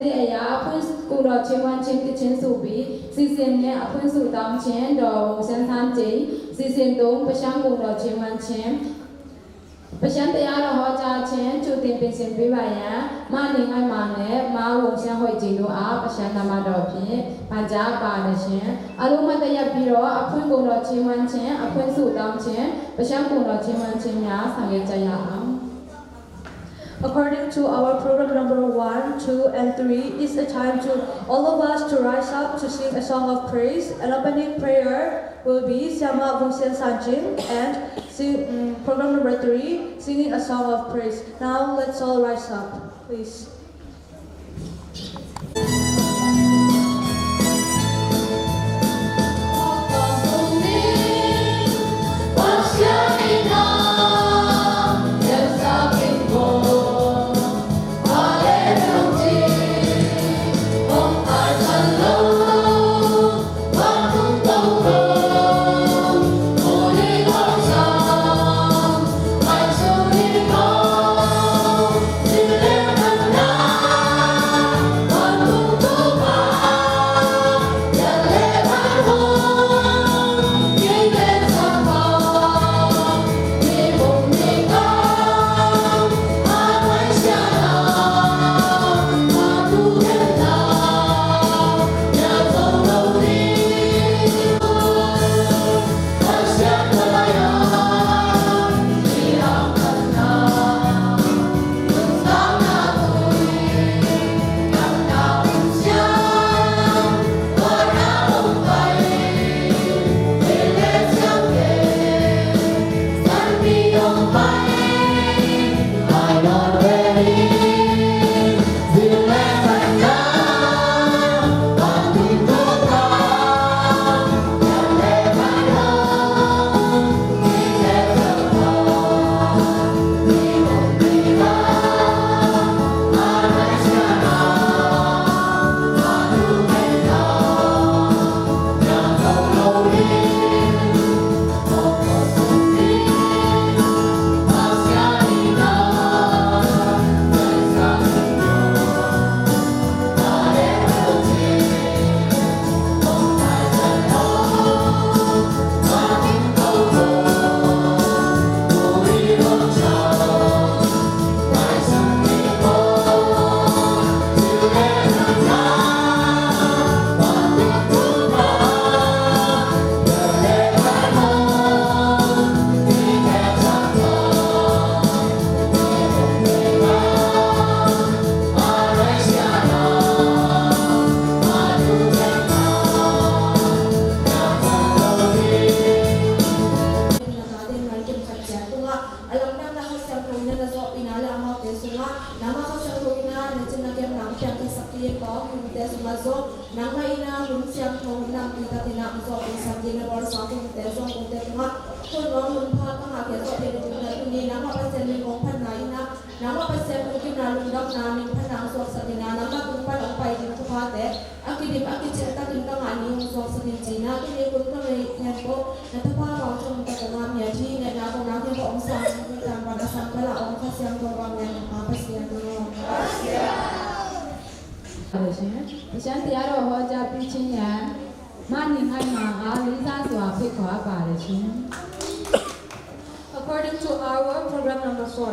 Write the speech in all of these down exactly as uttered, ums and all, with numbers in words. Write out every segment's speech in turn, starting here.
ဒီအရာ အဖွင့်ကူတော်ချီးမွမ်းခြင်း သီချင်းဆိုပြီး စီစဉ်နဲ့ အဖွင့်ဆုတောင်းခြင်း ဒေါ်ဝေါ်စန်းစန်း စီစဉ်သုံး ပရှန်းကူတော်ချီးမွမ်းခြင်း ပရှန်းတရားတော်ဟောကြားခြင်း ကြိုတင်ပြင်ဆင်ပေးပါရန် မနေငိုင်းမန်နဲ့ မဝေါ်စန်းဟွေ့ကျင်တို့အား ပရှန်းနာမတော်ဖြင့် ပန်ကြားပါသည်ရှင်။ အလုံးမတ်တရပ်ပြီးတော့ အဖွင့်ကူတော်ချီးမွမ်းခြင်း အဖွင့်ဆုတောင်းခြင်း ပရှန်းကူတော်ချီးမွမ်းခြင်းများ ဆောင်ရွက်ကြရအောင်။ According to our program number one, two, and three, it's a time to all of us to rise up to sing a song of praise. An opening prayer will be Siama Vung Sian San Chin and sing, mm, program number three, singing a song of praise. Now let's all rise up, please. A lamdangna Kha Siangtho in na zawh inn ah le amaute sungah, nangmah Kha Siangtho in na cin na kemna hong piangthaksak ding in, Pa hong hingte sungah zong nangmah in na hun siangtho hun lampi takin na hong zawhpihsak ding na bawlsa hong hingte suangkungte tungah hun nuam hun pha ka ngahkhia zawh theih ding na tuni nangmah Pasian min hong phatna in na, nangmah Pasian lungkimna lungdamna min phatna hong suaksak ding na, nangmah tung pan hong pai ding thuphate a kidim a kicing takin ka ngah ni hong suaksak in ci-in a, tuni kun ka ngeih khempeuh na thupha bang thong ka tungah miat hi. Ngaihna kong na khempeuh hong sang, Tanpan a sang pala hong Kha Siangtho bang ngai hong Pa Pasian aw. Pasian tiaro ho ja pi chin yan. Mani ngai ma a lisa sua pi kwa pa le chin. According to our program number four,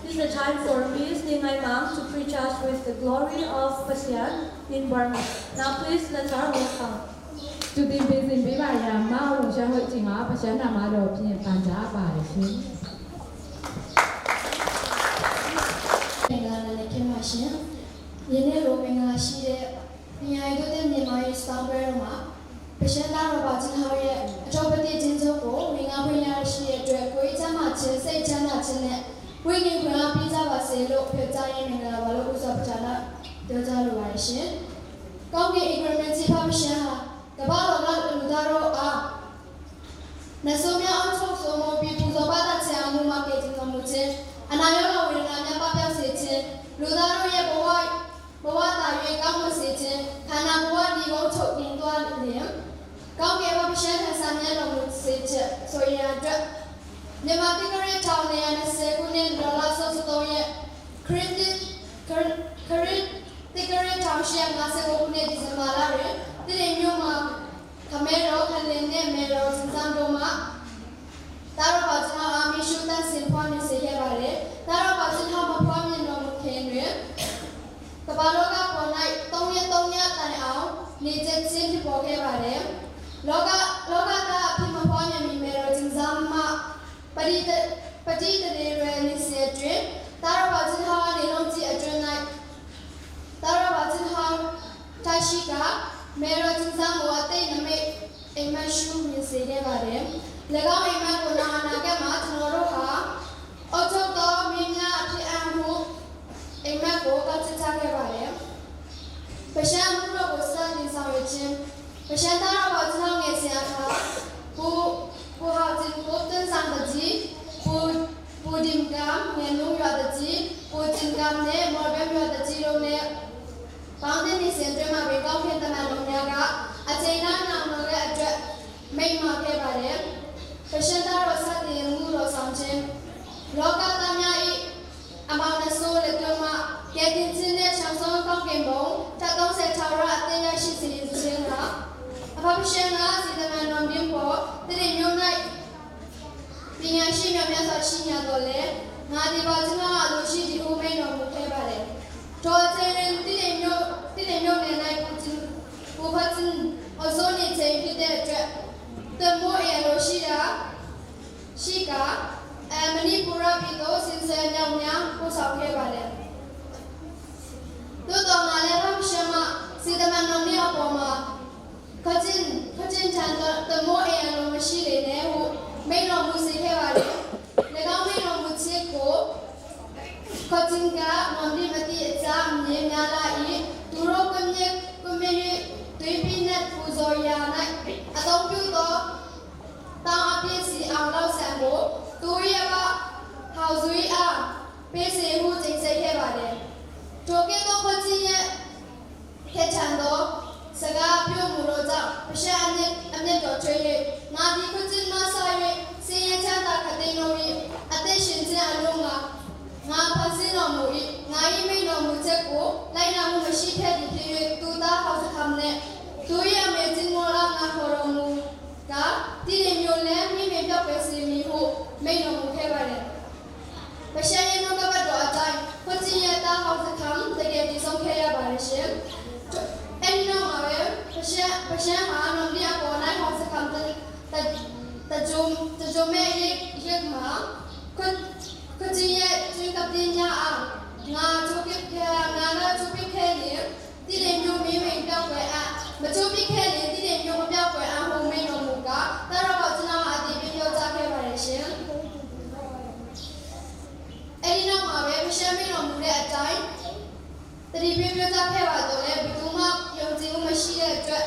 this is the time for Miss Ni Ngai Mang to preach us with the glory of Pasian in Burmese. Now please let her welcome. ကြိုတင်ပြင်ဆင်ပေးပါရန် မအောင်လုံရှာဟိုက်တင်က ပရှန်းနာမတော်ဖြင့် ပန်ကြားပါတယ်ရှင်။ Mengala na nekem ma shin. Yene lo mengala shi de. Minyai do de ni mai stamper ma. Peshenta ro ba jin hao ye. Atopati jin zo ko. Minga punya shi ye dwe. Koi jama chin, sai jama chin ne. Wui ni kuna pizza ba se lo. Pizza ye mengala ba lo usa pizza na. Doja lo ba shin. Kau ke ignorance pa peshenta. Kaba lo la lu da ro a. Na so mya on chok so mo pi pu zo ba ta che a mu ma ke jin zo mu che. Ana yo lo wi na mya pa pya se che. Lu da ro ye bo wa, bo wa ta ye ka mu se che. Ka na bo wa di wo chok ding tua lim. Kau ke ba pi shen na sa mya lo mu se che. So ye a dra. Myanmar Tigray Town ne ya na se ku ne lo la so so to ye. Karen Ti-, Karen, Karen Tigray Town ရှစ်ရာငါးဆယ့်ကိုးခုနှစ် ဒီဇင်ဘာလတွင် တီးတိန်မြို့မှ ခမဲရော၊ ခလင်နှင့် မဲရော၊ ကျင်စန်းတို့မှ သားတော်ပေါက်ကျွန်တော်အား မီးရှို့သန့်စင်ဖွားမြင်စေခဲ့ပါတယ်။ သားတော်ပေါက်ကျွန်တော်မဖွားမြင်တော်မူခင်တွင် ကမ္ဘာလောကပေါ်၌သုံးရက်သုံးညတိုင်အောင် နေကျဲခြင်းဖြစ်ပေါ်ခဲ့ပါတယ်။ လောကလောကသားအဖြစ်မဖွားမြင်မီ မဲရော၊ ကျင်စန်းမှ ပတိတပတိတရေရွယ်နှစ်ဆယ်တွင် သားတော်ပေါက်ကျွန်တော်ကနေ လုံးကြီးအတွင်း၌ သားတော်ပေါက်ကျွန်တော်ထားရှိက မဲရော၊ ကျင်စန်းကို အသစ်နမိတ်အိမ်မက်ရှုမြင်စေခဲ့ပါတယ်။ ၎င်းအိမ်မက်ကို နောင်အနာဂတ်မှာ ကျွန်တော်တို့ဟာ အုပ်ချုပ်သောမင်းများအဖြစ်အံ့ဟု အိမ်မက်ကို ကောက်ချက်ချခဲ့ပါတယ်။ ပရှန်းအမှုတော်ကို စတင်ဆောင်ရွက်ခြင်း။ ပရှန်းသားတော်ပေါက်ကျွန်တော်ငယ်စဉ်အခါ ပူပူဟောက်ခြင်းကို တွင်းဆောင်တကြီး၊ ပူပူဒင်ကမ်၊ ငယ်နုံရွာတကြီး၊ ပူဒင်ကမ်နှင့် မော်ဘဲရွာတကြီးတို့နှင့် ပေါင်းသင်းနေစဉ်အတွင်းမှာပင် ကောင်းကင်တမန်တော်များက အချိန်နားနာမတော်တဲ့အတွက် မိန့်မွက်ခဲ့ပါတယ်။ ပရှန်းသားတော်စတင်မှုတော်ဆောင်ခြင်း။ လောကသားများ၏ အမောင်နှဆိုးလက်တွင်းမှ ကယ်တင်ခြင်းနှင့် ချောင်ဆုံးကောင်းကင်ဘုံ ထပ်သုံးဆယ်ထာဝရအသက်ရရှိစေခြင်းငှာ အဖဖရှန်းက စီတမန်တော်မြင်းဖော် တီးတိန်မြို့၌ ပညာရှိများများစွာရှိနေသော်လည်း ငါဒီပါကျွန်တော်အလိုရှိသည်ဟုမိန့်တော်မူခဲ့ပါတယ်။ ထိုအချိန်တွင် တီးတိန်မြို့တီးတိန်မြို့နယ်၌ပူတင်ပူဖတ်တင်အုပ်စိုးနေချိန်ဖြစ်တဲ့အတွက် သွင်မိုးအိမ်အလိုရှိတာရှိက အဲမဏိပူရပြည်သို့ စင်စဲမြောက်များပို့ဆောင်ခဲ့ပါတယ်။ သို့သော်ငါလည်း ဖဖရှန်းမှ စီတမန်တော်မြင်းအပေါ်မှာ ခချင်းခချင်းထန်တမိုးအိမ်အလိုမရှိလေနဲ့ဟု မိန့်တော်မူစေခဲ့ပါတယ်။ ၎င်းမိန့်တော်မူချက်ကို ခချင်းက မော်ဒိမတိအကြမ်းမြေများလာ၏။ သူတို့ကွပ်မျက်ကွပ်မျက်၍သွေးပြင်းနှက်ပူဇော်ရာ၌အသုံးပြုသော တောင်းအပြည့်စီအောင်လောက်ဆံကို သူ၏အဘဟောင်ဇူ၏အားပေးစေဟု တင်ဆက်ခဲ့ပါတယ်။ ထိုကဲ့သို့ ခချင်းရဲ့ ခက်ထန်သောစကားပြောမူသောကြောင့် ပရှန်းအမျက်အမျက်တော်ထွက်၍၊ ငါသည် ခချင်းမှစ၍ ဆင်းရဲချမ်းသာခတ်သိမ်းသော အသက်ရှင်ခြင်းအလို့ငှာ ငါဖန်ဆင်းတော်မူ၏။ ငါ၏မိန့်တော်မူချက်ကို လိုက်နာမှုမရှိခဲ့သည်ဖြစ်၍ သူသားဟောင်စခမ်နှင့် သူ၏အမေချင်းမိုးလား ငါခေါ်တော်မူကား တီးတိန်မြို့လည်း မီးမေပျောက်ကွယ်စေမည်ဟု မိန့်တော်မူခဲ့ပါတယ်။ ပရှန်းရဲ့နှုတ်ကပတ်တော်အတိုင်း ခွတ်ကျင်ရဲ့သားဟောင်စခမ် တကယ်တည်ဆုံးခဲ့ရပါတယ်ရှင်။ အဲ့ဒီနောက်မှာပဲ ပရှန်းပရှန်းဟာ နောင်တအပေါ်၌ဟောင်စခမ်တတတကြိုတကြိုမဲ့ရိပ်ရိပ်မှာ ခွတ်ခွတ်ကျင်ရဲ့ တွင်းကပ်တင်းများအား ငါချိုးပစ်ခဲ့ငါကချိုးပစ်ခဲ့ရင် တီးတိန်မြို့မီးမေပျောက်ကွယ်အပ်မချိုးပစ်ခဲ့ရင် တီးတိန်မြို့မပျောက်ကွယ်အပ်ဟုမိန့်တော်မူကာ သားတော်ပေါက်ကျွန်တော်အားအသိပေးပြောကြားခဲ့ပါတယ်ရှင်။ အဲ့ဒီနောက်မှာပဲ ပရှန်းမိန့်တော်မူတဲ့အတိုင်း သတိပေးပြောကြားခဲ့ပါတော့လည်း ဘယ်သူမှယုံကြည်မှုမရှိတဲ့အတွက်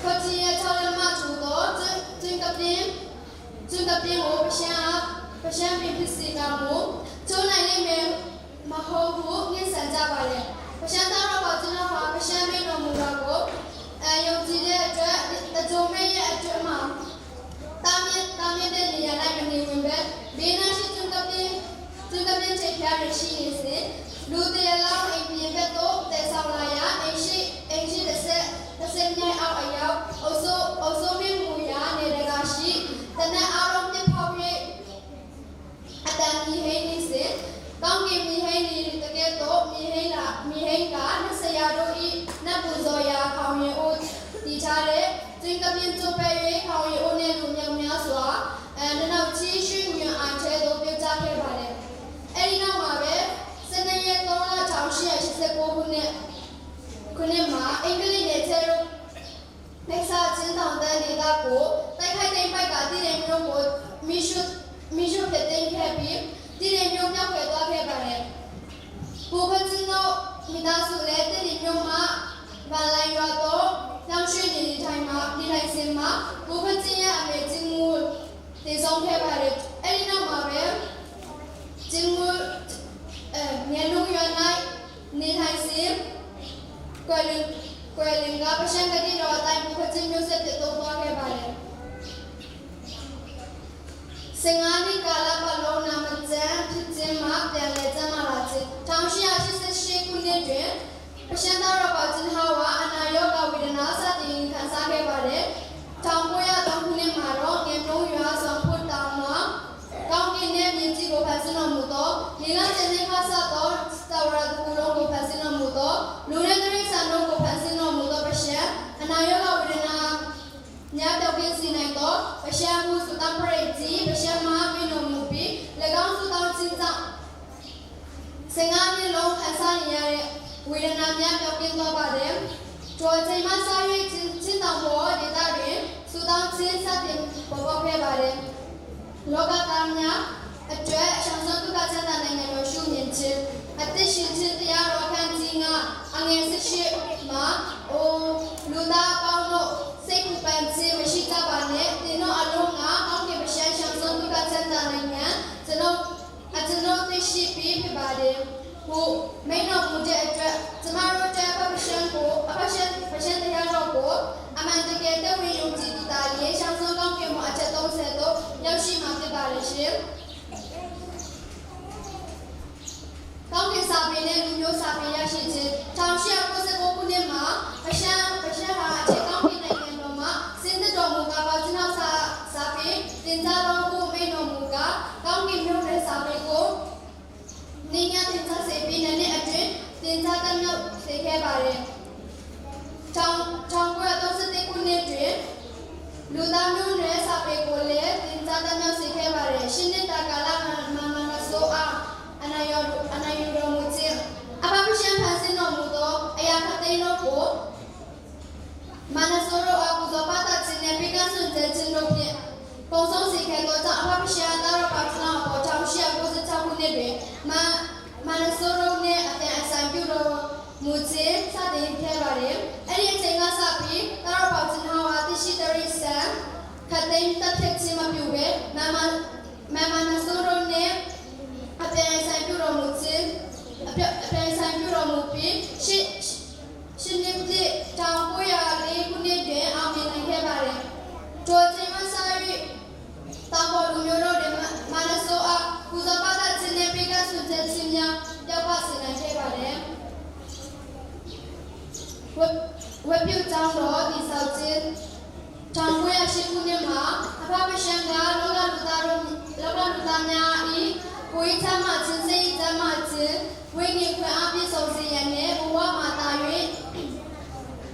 ခွတ်ကျင်ရဲ့ခြောက်လက်မထူသောတွင်းတွင်းကပ်တင်းတွင်းကပ်တင်းကို ပရှန်းအားပရှန်းပင်ဖြစ်စေကမူ ချိုးနိုင်လိမ့်မယ်မဟုတ်ဟု ငင်းဆန်ကြပါတယ်။ ပရှန်းသားတော်ပေါက်ကျွန်တော်ဟာ ပရှန်းမိန့်တော်မူတာကို အဲယုံကြည်တဲ့အတွက် တကြိုမဲ့ရဲ့အတွက်မှာ တားမြစ်တားမြစ်တဲ့နေရာ၌မနေဝင်ဘဲ ဘေးနားရှိတွင်းကပ်တင်းတွင်းကပ်တင်းထိပ်ဖျားတွင်ရှိနေစဉ် လူသေအလောင်းအိမ်ပြင်ဘက်သို့သယ်ဆောင်လာရာ အိမ်ရှိအိမ်ရှိတစ်ဆက်တစ်ဆက်မြိုင်အောက်အရောက် အုပ်စိုးအုပ်စိုးမင်းမူရာနေတကာရှိ တနက်အားလုံးပြစ်ဖောက်၍ အတန်မီးဟင်းနေစဉ် ကောင်းကင်မီးဟင်းနေတကယ်သို့မီးဟင်းလာမီးဟင်းကနတ်ဆရာတို့၏နတ်ပူဇော်ရာခေါင်ရေအိုးတည်ထားတဲ့တွင်းကပြင်းကျိုးပဲ၍ခေါင်ရေအိုးနှင့်လူမြောင်များစွာအဲနနောက်ချီးရွှေ့ညွှန်အောင်ထဲသို့ပြောကြားခဲ့ပါတယ်။ အဲဒီနောက်မှာပဲစနေရက်3လ1889ခုနှစ်ခုနှစ်မှာအင်္ဂလိပ်နယ်ထဲသို့ ဖဲဆာချင်းတောင်တန်းဒေသကိုတိုက်ခိုက်သိမ်းပိုက်ကတီးတိန်မြို့ကိုမီးရှို့မီးရှို့ဖျက်သိမ်းခဲ့ပြီးတီးတိန်မြို့ပျောက်ကွယ်သွားခဲ့ပါတယ်။ ပူဖချင်းတို့မိသားစုလည်းတီးတိန်မြို့မှဗာလိုင်ရွာသို့ပြောင်းရွှေ့နေထိုင်မှာနေထိုင်စဉ်မှာပူဖချင်းရဲ့အမေချင်းမူသေဆုံးခဲ့ပါတယ်။ အဲဒီနောက်မှာပဲချင်းမူအဲငယ်လူရွာ၌နေထိုင်စဉ်ကွယ်လွင်ကွယ်လွင်ကပရှန်းကတိတော်အတိုင်းပူဖချင်းမျိုးဆက်ဖြစ်သုံးသွားခဲ့ပါတယ်။ ဆယ့်ငါးနှစ်ကာလပတ်လုံးနာမကျန်းဖြစ်ခြင်းမှပြန်လည်ကျန်းမာလာခြင်းထောင်ရှစ်ရာရှစ်ဆယ့်ရှစ်ခုနှစ်တွင်ပရှန်းသားတော်ပါ ထောင်ကိုးရာသုံးခုနှစ်မှာတော့ ငယ်မျိုးရွာ ဆောင်ဖို့တောင်းမှာ ကောင်းကင်နဲ့မြေကြီးကို ဖန်ဆင်းတော်မူသော လေလံတင်နှင်းခါစသော စဝရတခုလုံးကို ဖန်ဆင်းတော်မူသော လူနဲ့တိရစ္ဆာန်တို့ကို ဖန်ဆင်းတော်မူသော ပရှံအနာရောဂါဝေဒနာ များပျောက်ကင်းစေနိုင်သော ပရှံအမှု သူတန်းပရိတ်ကြီး ပရှံမဟာမင်းတော်မူပြီး ၎င်းသူတောင်းခြင်းကြောင့် ဆယ်ငါးနှစ်လုံးခံစားနေရတဲ့ ဝေဒနာများ ပျောက်ကင်းသွားပါတယ်။ ထိုအချိန်မှစ၍ ချင်းချင်းတောင်ပေါ်ဒေသတွင် သူတောင်းခြင်း စတင်ပေါ်ပေါက်ခဲ့ပါတယ်။ လောကသားများအတွက် အရှောင်ဆုံးဒုက္ခချမ်းသာနိုင်ငံတော် ရှုမြင်ခြင်း၊ အသက်ရှင်ခြင်းတရားတော် အခန်းကြီးငါး အငယ်ဆယ့်ရှစ်မှာ အိုလူသားအပေါင်းတို့ စိတ်ပူပန်ခြင်းမရှိကြပါနဲ့။ သင်တို့အလို့ငှာ ကောင်းကင်ပရှံ အရှောင်ဆုံးဒုက္ခချမ်းသာနိုင်ငံ ကျွန်ုပ် အကျွန်ုပ်သိရှိပြီးဖြစ်ပါတယ်ဟု မိန့်တော်မူတဲ့အတွက် ကျွန်မတို့အတွက် အဖက်ပရှံကို အဖက်ပရှံ ပရှံတရားတော်ကို အမှန်တကယ် သက်ဝင်ယုံကြည်သူသာလျှင် အရှောင်ဆုံးကောင်းကင်ဘုံ အထက်သုံးဆယ်သို့ ရောက်ရှိမှာဖြစ်ပါတယ်ရှင်။ ကောင်းကင်စာပေနဲ့ လူမျိုးစာပေရရှိခြင်း။ ထောင်ရှစ်ရာကိုးဆယ့်ကိုးခုနှစ်မှာ ပရှံ ပရှံဟာ အထက်ကောင်းကင်နိုင်ငံတော်မှ ဆင်းသက်တော်မူကာ ပေါက်ချင်ဟောက်စာ စာပေတင်ကြလော့ဟု မိန့်တော်မူကာ ကောင်းကင်မျိုးနွယ်စာပေကို နှိပ်ကွပ်တင်ကြစေပြီး နှစ်နှစ်အတွင်း တင်ကြတတ်မြောက်စေခဲ့ပါတယ်။ ထောင်ထောင်ကိုးရာသုံးဆယ့်တစ်ခုနှစ်တွင် လူသားမျိုးနွယ်စာပေကိုလည်း တင်ကြတတ်မြောက်စေခဲ့ပါတယ်။ ရှစ်နှစ်တာကာလမှာ မဟာမနဆိုးအား အနာရောအနာယူတော်မူခြင်း၊ အဖက်ပရှံဖန်ဆင်းတော်မူသော အရာခပ်သိမ်းတို့ကို မနဆိုးတို့အား ပူဇော်ပသတ်ခြင်းနှင့် ပေးကမ်းစွန့်ကြဲခြင်းတို့ဖြင့် ကုန်ဆုံးစေခဲ့သောကြောင့် အဖက်ပရှံသားတော်ပေါက်ချင်ဟောက်အပေါ် ထောင်ရှစ်ရာကိုးဆယ့်ခြောက်ခုနှစ်တွင် မမနဆိုးတို့နှင့် အပြိုင်အဆိုင်ပြုတော်မူခြင်း စတင်ခဲ့ပါတယ်။ အဲ့ဒီအချိန်ကစပြီး သားတော်ပေါက်ချင်ဟောက်အား သစ်ရှိတရိတ်ဆန် ခပ်သိမ်းသတ်ဖြတ်ခြင်းမပြုဘဲ မမမမနဆိုးတို့နှင့် အပြိုင်အဆိုင်ပြုတော်မူခြင်း အပြိုင်အပြိုင်ဆိုင်ပြုတော်မူပြီး ရှစ် ရှစ်နှစ်ပြည့် ထောင်ကိုးရာလေးခုနှစ်တွင် အောင်မြင်နိုင်ခဲ့ပါတယ်။ ထိုအချိန်မှစ၍ တောင်ပေါ်လူမျိုးတို့သည် မမနဆိုးအား ပူဇော်ပသတ်ခြင်းနှင့် ပေးကမ်းစွန့်ကြဲခြင်းများ ပျောက်ကွယ်စေနိုင်ခဲ့ပါတယ်။ ဝတ်ဝတ်ပြုကျောင်းတော်တည်ဆောက်ခြင်း။ ထောင်ကိုးရာရှစ်ခုနှစ်မှာ အဖက်ပရှံက လောကလူသားတို့ လောကလူသားများ၏ ကိုယ်ရေးကျန်းမာခြင်း၊ စိတ်ရေးကျန်းမာခြင်း၊ ဝိညာဉ်ခွန်အားပြည့်စုံစေရန်နှင့် ဘဝမှာသာ၍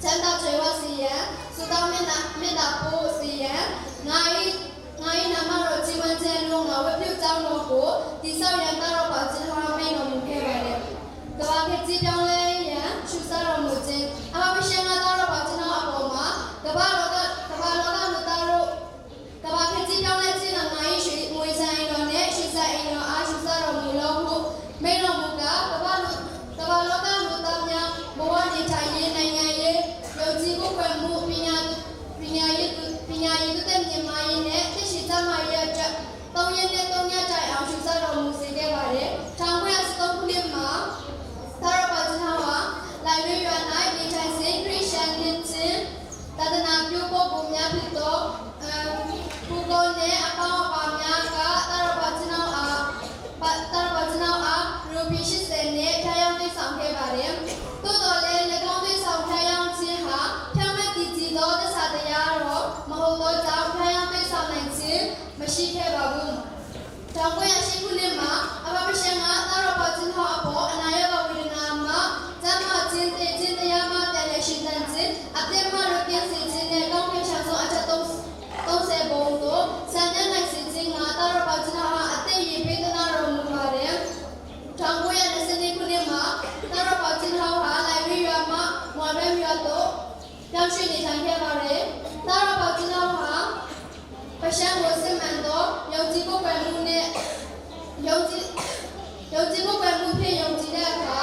ချမ်းသာကြွယ်ဝစေရန် ဆုတောင်းမေတ္တာမေတ္တာပို့စေရန် ငါ၏ငါ၏နာမတော်ချီးမွမ်းခြင်းအလို့ငှာ ဝတ်ပြုကျောင်းတော်ကို တည်ဆောက်ရန် သားတော်ပေါက်ချင်ဟောက်မိန့်တော်မူခဲ့ပါတယ်။ ကမ္ဘာခေတ်ကြီးပြောင်းလဲရန် ရှုစားတော်မူခြင်း။ အဖက်ပရှံက သားတော်ပေါက်ချင်ဟောက်အပေါ်မှာ ကမ္ဘာလောက ကမ္ဘာလောကလူသားတို့ ကမ္ဘာခေတ်ကြီးပြောင်းလဲခြင်းမှာ ငါ၏ရွှေငွေဆိုင်အိမ်တော်နှင့် ရွှေဆိုင်အိမ်တော်အား ရှုစားတော်မူလော့ဟု မိန့်တော်မူကာ ကမ္ဘာလူကမ္ဘာလောကလူသားများ ဘဝနေထိုင်ရေး၊ နိုင်ငံရေး၊ ယုံကြည်ကိုးကွယ်မှု၊ ပညာပညာရေး၊ ပညာရေးတိုးတက်မြင့်မားရေးနဲ့ သိရှိကျန်းမာရေးအတွက် သုံးရက်နဲ့သုံးညတိုင်အောင် ရှုစားတော်မူစေခဲ့ပါတယ်။ ထောင်ကိုးရာဆယ့်သုံးခုနှစ်မှာ သားတော်ပေါက်ချင်ဟောက်ဟာ လိုက်ဝေးရွာ၌နေထိုင်စဉ် ခရစ်ယာန်နှစ်ခြင်း သာသနာပြုပုဂ္ဂိုလ်များဖြစ်သော အမ် ဖူကောနဲ့အပေါင်းအပါများက သားတော်ပေါက်ချင်ဟောက်အား ပါ သားတော်ပေါက်ချင်ဟောက်အား ရူပီရှစ်ဆယ်နှင့် ဖျားယောင်းသွင်းဆောင်ခဲ့ပါတယ်။ သို့သော်လည်း ၎င်းသွင်းဆောင်ဖျားယောင်းခြင်းဟာ ဖြောင့်မတ်တည်ကြည်သော သစ္စာတရားတော်မဟုတ်သောကြောင့် ဖျားယောင်းသွင်းဆောင်နိုင်ခြင်း မရှိခဲ့ပါဘူး။ ထောင်ကိုးရာရှစ်ခုနှစ်မှာ အဖက်ပရှံက သားတော်ပေါက်ချင်ဟောက်အပေါ် အနာရောဂါဝေဒနာမှ ကျန်းမာခြင်း၊ သေခြင်းတရားမှ ပြန်လည်ရှင်သန်ခြင်း၊ အပြစ်မှလွတ်ကင်းစေခြင်းနဲ့ ကောင်းကင်အရှောင်ဆုံးအထက်သုံးသုံးဆယ်ဘုံသို့ ဆင်းသက်နိုင်စေခြင်းငှာ သားတော်ပေါက်ချင်ဟောက်အား အသက်အရွယ်ပေးသနားတော်မူပါတယ်။ ထောင်ကိုးရာနှစ်ဆယ့်နှစ်ခုနှစ်မှာ သားတော်ပေါက်ချင်ဟောက်ဟာ လိုက်ဝေးရွာမှ မွာ်ဘဲရွာသို့ ပြောင်းရွှေ့နေထိုင်ခဲ့ပါတယ်။ သားတော်ပေါက်ချင်ဟောက်ဟာ ပရှံကိုစစ်မှန်သောယုံကြည်ကိုးကွယ်မှုနဲ့ ယုံကြည်ယုံကြည်ကိုးကွယ်မှုဖြင့် ယုံကြည်တဲ့အခါ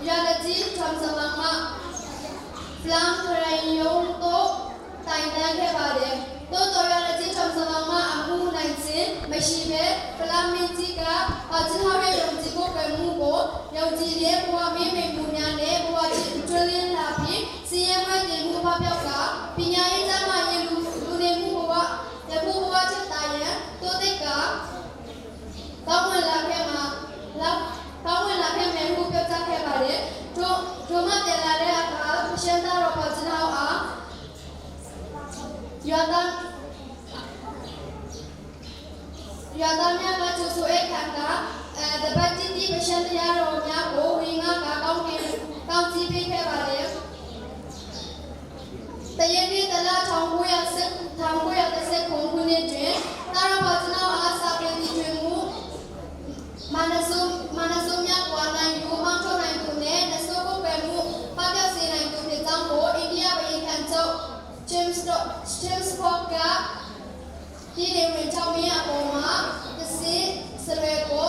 ရွာသူကြီးထွမ်စမန်မှ ဖလမ်ခရယုံသို့ တိုင်တန်းခဲ့ပါတယ်။ သို့သော် ရွာသူကြီးထွမ်စမန်မှ အမှုနိုင်ခြင်းမရှိဘဲ ဖလမ်မင်းကြီးက ပေါက်ချင်ဟောက်ရဲ့ယုံကြည်ကိုးကွယ်မှုကို ယုံကြည်လျက် ဘဝမင်းမိန်မှုများနဲ့ ဘဝချစ်ထွေးလင်းလာပြီး ဆင်းရဲမွဲတေမှုပပျောက်က ပညာရေး၊ ကျန်းမာရေး၊ လူလူနေမှုဘဝ ယခုဘဝထက်သာရန် တိုးတက်ကာ ကောင်းမွန်လာခဲ့မှာ လာကောင်းမွန်လာခဲ့မယ်ဟု ပြောကြားခဲ့ပါတယ်။ ထိုထိုမှပြန်လာတဲ့အခါ ပရှံသားတော်ပေါက်ချင်ဟောက်အား ရွာသား ရွာသားများက ကြိုဆိုဧည့်ခံအခါ အဲ တပတ်တိတိ ပရှန်တရားတော်များကို ဝေငှက ကောင်းကင် ကောင်းချီးပေးခဲ့ပါတယ်။ တစ်ရက်နေ့ တစ်လ ထောင်ကိုးရာဆယ့် ထောင်ကိုးရာတစ်ဆယ့်ခုနစ်ခုနှစ်တွင် သားတော် ဘော်တနောက်အား စာပေတီထွင်မှု မနက်ဆိုး မနက်ဆိုးများကို အနိုင်ယူ မောင်းထုတ်နိုင်သူနှင့် နတ်ဆိုးပုတ်ပယ်မှု ပပျောက်စေနိုင်သူဖြစ်ကြောင်းကို အိန္ဒိယဘုရင်ခံချုပ် James James Cook က ပြည်နယ်ဝန်ကြီးချုပ်မင်းအပေါ်မှာ တဆင့်စလွဲကို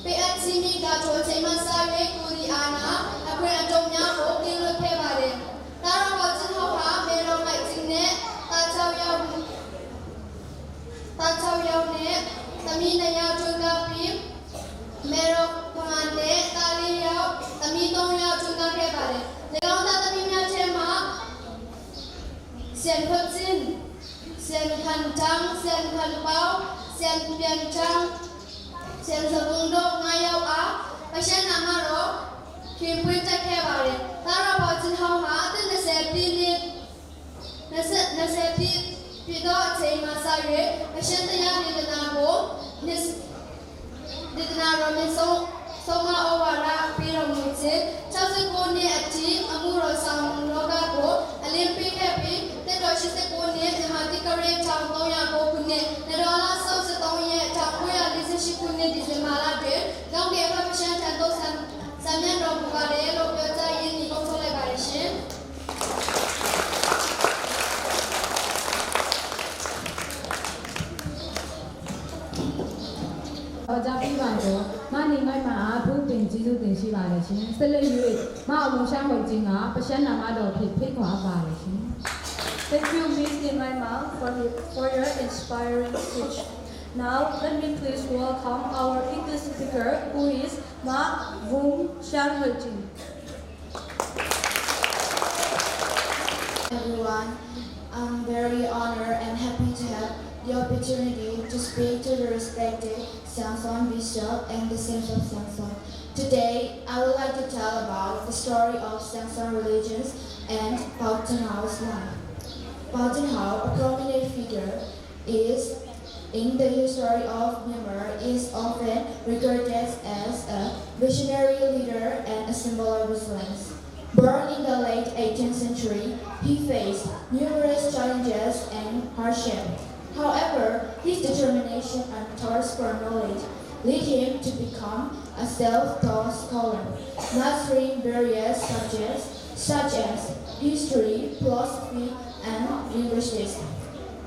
ပေးအပ်ချီးမြှင့်ကာ ထိုအချိန်မှစ၍ ကိုယ်စီအာဏာ အခွင့်အတုံးများကို ကင်းလွတ်ခဲ့ပါတယ်။ သားတော် ဘော်တနောက်ဟာ မယ်တော် မိုက်တင်နှင့် သားခြောက်ယောက် သားခြောက်ယောက်နှင့် သမီးနှစ်ယောက် ထွန်းကားပြီး မယ်တော် ဖမန်နှင့် သားလေးယောက် သမီးသုံးယောက် ထွန်းကားခဲ့ပါတယ်။ ၎င်းသားသမီးများထဲမှာ ဆရာ ဖတ်စင် ဆရာ ခန်တန်း ဆရာ ခန်ပေါင် ဆရာ ပြန်ချန်း ဆရာ စဝုံတို့ ငါးယောက်အား ပရှန်နာမတော် ခင်ပွင်းတက်ခဲ့ပါတယ်။ သားတော် ဘော်တနောက်ဟာ အသက်နှစ်ဆယ်ပြည့်နှစ် နှစ်ဆယ် နှစ်ဆယ်ပြည့် ပြည့်သောအချိန်မှစ၍ ပရှန်တရားဒေသနာကို နှစ် ဒေသနာတော်နှင့် ဆုံး ဆုံးမဩဝါဒပေးတော်မူခြင်း၊ ခြောက်ဆယ့်ကိုးနှစ်အထိ အမှုတော်ဆောင်လောကကို အလင်းပေးခဲ့ပြီး သက်တော် ရှစ်ဆယ့်ကိုးနှစ် ဇန်နဝါရီ တစ်ရက် ထောင်သုံးရာကိုးခုနှစ်၊ နွေဦးလဆန်း ဆယ့်သုံးရက် ထောင်ကိုးရာလေးဆယ့်ရှစ်ခုနှစ် ဒီဇင်ဘာလတွင် ကောင်းကင်အဖ ပရှန်ထံသို့ ဆံ ဆံမြန်းတော်မူပါတယ်လို့ ပြောကြားရင်း နိဂုံးချုပ်လိုက်ပါတယ်ရှင်။ ဟောကြားပေးပါတော့ မနေမိုက်မအား အထူးပင်ကျေးဇူးတင်ရှိပါတယ်ရှင်။ ဆက်လက်၍ မအောင်မွန်ရှမ်းဝေကျင်းက ပရှန်နာမတော်ဖြင့် ဖိတ်ခေါ်အပ်ပါတယ်ရှင်။ Thank you, Miss Ni Mai Mang, for your, for your inspiring speech. Now, let me please welcome our English speaker, who is Ma Vung Shan Wei Jing. Everyone, I'm very honored and happy to have the opportunity to speak to the respected Siangson Bishop and the Saints of Siangson. Today, I would like to tell about the story of Siangson religions and Baotun Hao's life. Baotun Hao, a prominent figure, is in the history of Myanmar is often regarded as a visionary leader and a symbol of resilience. Born in the late eighteenth century, he faced numerous challenges and hardships. However, his determination and thirst for knowledge led him to become a self-taught scholar, mastering various subjects such as history, philosophy, and linguistics.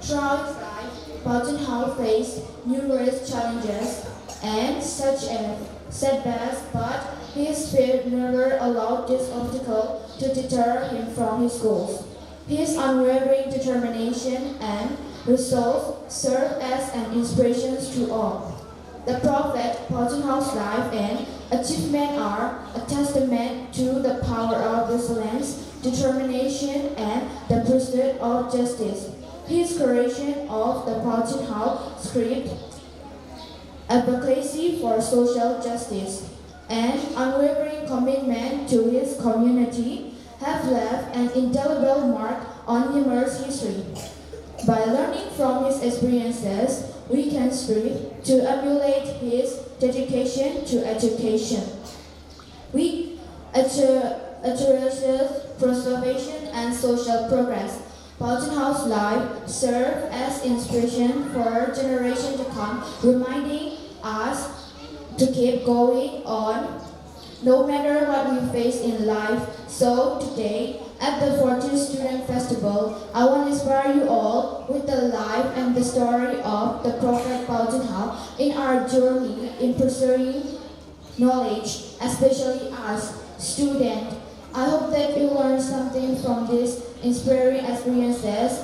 Throughout his life, Baotun Hao faced numerous challenges and such as setbacks, but his spirit never allowed this obstacle to deter him from his goals. His unwavering determination and resolve serve as an inspiration to all. The Prophet Baotun Hao's life and achievement are a testament to the power of resilience, determination, and the pursuit of justice. His creation of the Baotun Hao script, advocacy for social justice, and unwavering commitment to his community have left an indelible mark on Myanmar's history. By learning from his experiences, we can strive to emulate his dedication to education, with authorized preservation and social progress. Baotun Hao's life serve as inspiration for generation to come, reminding us to keep going on no matter what we face in life. So today, at the fourteenth Student Festival, I want to inspire you all with the life and the story of the Prophet Baotun Hao in our journey in pursuing knowledge, especially as student. I hope that you learn something from these inspiring experiences,